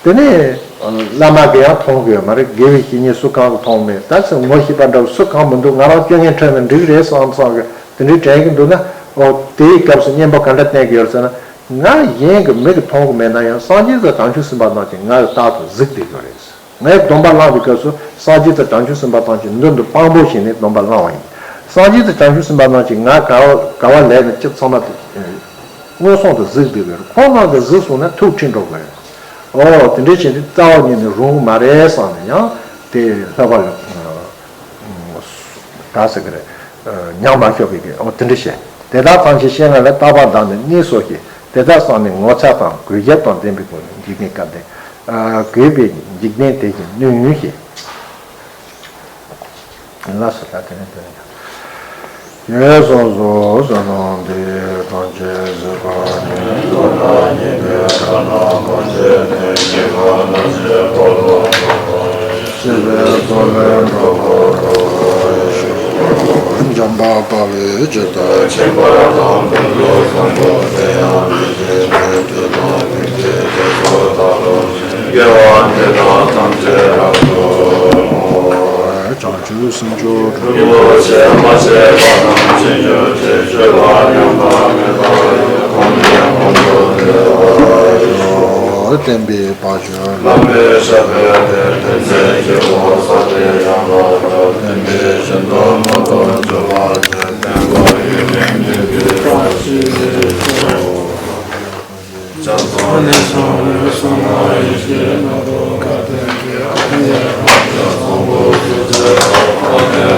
དེ་ནས་བླ་མ་གིས་ཡང་མཐོང་གི་ཡོད་མ་རེད། དགེ་བའི་བཤེས་གཉེན་སུ་གང་གིས་མཐོང་མེད། ད་ཚེ་ངོ་ཤེས་པ་འདྲ་བོ་སུ་གང་མི་འདུག་ང་རང་སྐྱོ་ངལ་འཕྲད་ན་འགྲིག་རེད་བསམ་བསམ་གི་དེ་འདྲའི་དྲན་གྱི་འདུག་ན། འོ་དེའི་སྐབས་སུ་གཉེན་པོ་ག་འདྲ་བསྟེན་གྱི་ཡོད་ཟེར་ན། ང་གཞན་གྱི་མིག་གིས་མཐོང་གི་མེད་ན་ཡང་སངས་རྒྱས་དང་བྱང་ཆུབ་སེམས་དཔའ་རྣམས་ཀྱིས་ང་ལ་རྟག་ཏུ་གཟིགས་བསྡད་ཀྱི་རེད། ངས་སྡོམ་པ་བླངས་པའི་སྐབས་སུ་སངས་རྒྱས་དང་བྱང་ཆུབ་སེམས་དཔའ་ཐམས་ཅད་མདུན་དུ་དཔང་པོ་བྱས་ནས་སྡོམ་པ་བླངས་པ་ཡིན། སངས་རྒྱས་དང་བྱང་ཆུབ་སེམས་དཔའ་རྣམས་ཀྱིས་ང་ག་བ་ག་བ་ལས་ནས་ཅི་ཚང་མ་དེ་མངོན་སུམ་དུ་གཟིགས་བསྡད་ཀྱི་རེད། ཁོང་རྣམས་ཀྱིས་གཟིགས་སོང་ན་ཐུགས་ཁྲིད་འགྲོ་གི་རེད། ཨོ་དེ་འདྲའི་བྱས་ནས་རྩ་བ་ཉིད་ནས་རུང་གི་མ་རེད་བསམ་ནས་ཡང་དེ་བསླབ་པ་ལ། ག་ཟེར་གི་རེད། ཉམས་མ་ཤོར་བའི་གི་འོ་དེ་འདྲ་བཤད། དེ་དག་ཐམས་ཅད་སྤྱན་སྔ་ན། རྟག་པར་བདག་ནི་གནས་སོ་ཞེས། དེ་ལྟར་བསམས་ནས་ངོ་ཚ་དང་། གུས་ཞབས་དང་ལྡན་པའི་སྒོ་ནས། འཇིག་རྟེན་སྐལ་ལྡན། གུས་པས་འཇིག་རྟེན་དེ་བཞིན་ནོས་ཞེས། ལགས་སོ། ད་དེ་ནས་དེ་ནས། ཞེས་གསུངས་སོ། བསོད་ནམས་འདི་ཡིས་ཐམས་ཅད་གཟིགས་པ་ཉིད། ཐོབ་ནས་ཉེས་པའི་དགྲ་རྣམས་ཕམ་བྱས་ནས། སྐྱེ་རྒ་ན་འཆིའི་རྦ་ཀློང་འཁྲུགས་པ་ཡི། ཞི་བའི་མཚོ་ལས་འགྲོ་བ་སྒྲོལ་བ་ཡི། འཇམ་དཔལ་དཔའ་བོས་ཇི་ལྟར་མཁྱེན་པ་དང་། ཀུན་ཏུ་བཟང་པོ་དེ་ཡང་དེ་བཞིན་ཏེ། དུས་དང་རྟེན་འབྲེལ་བརྒྱད་ཅུ་དག་ལ་ནི། དགེ་བ་འདི་དག་ཐམས་ཅད་རབ་ཏུ་བསྔོ། བྱང་ཆུབ་སེམས་མཆོག་སྒྲུབ་པའི་ཕྱིར། ཕྱིར་མ་ཆད་པ་དང་། ཕྱིན་ཅི་མ་ལོག་སྤྱོད་པ་ཉམས་པ་མེད་པ་ཡི། གོང་ནས་གོང་དུ་འཕེལ་བ་ཡི། བསྟན་པའི་བ་ཕྱུགས་ བླ་མའི་ཞབས་པད་བརྟན་པའི་བསྟན་འཛིན་གྱི་འོད་ཟེར་དེ་ཡང་རབ་ཏུ་བརྟན་པའི་བཞིན་དུ་མ་དོན་འཇོ་བར་བྱེད། བསྟན་པ་ཡུན་རིང་གནས་པའི་བཀྲ་ཤིས་ཤོག། རྒྱ་མཚོ་ནས་བྱུང་བའི་གསང་སྔགས་ཡེ་ཤེས་རྣམ་པར་དག་པའི་ཨ་ཏིའི་ཨ་ཏིའི་ཚོམ་བུ་ཞེས་བྱ་བ་དེ་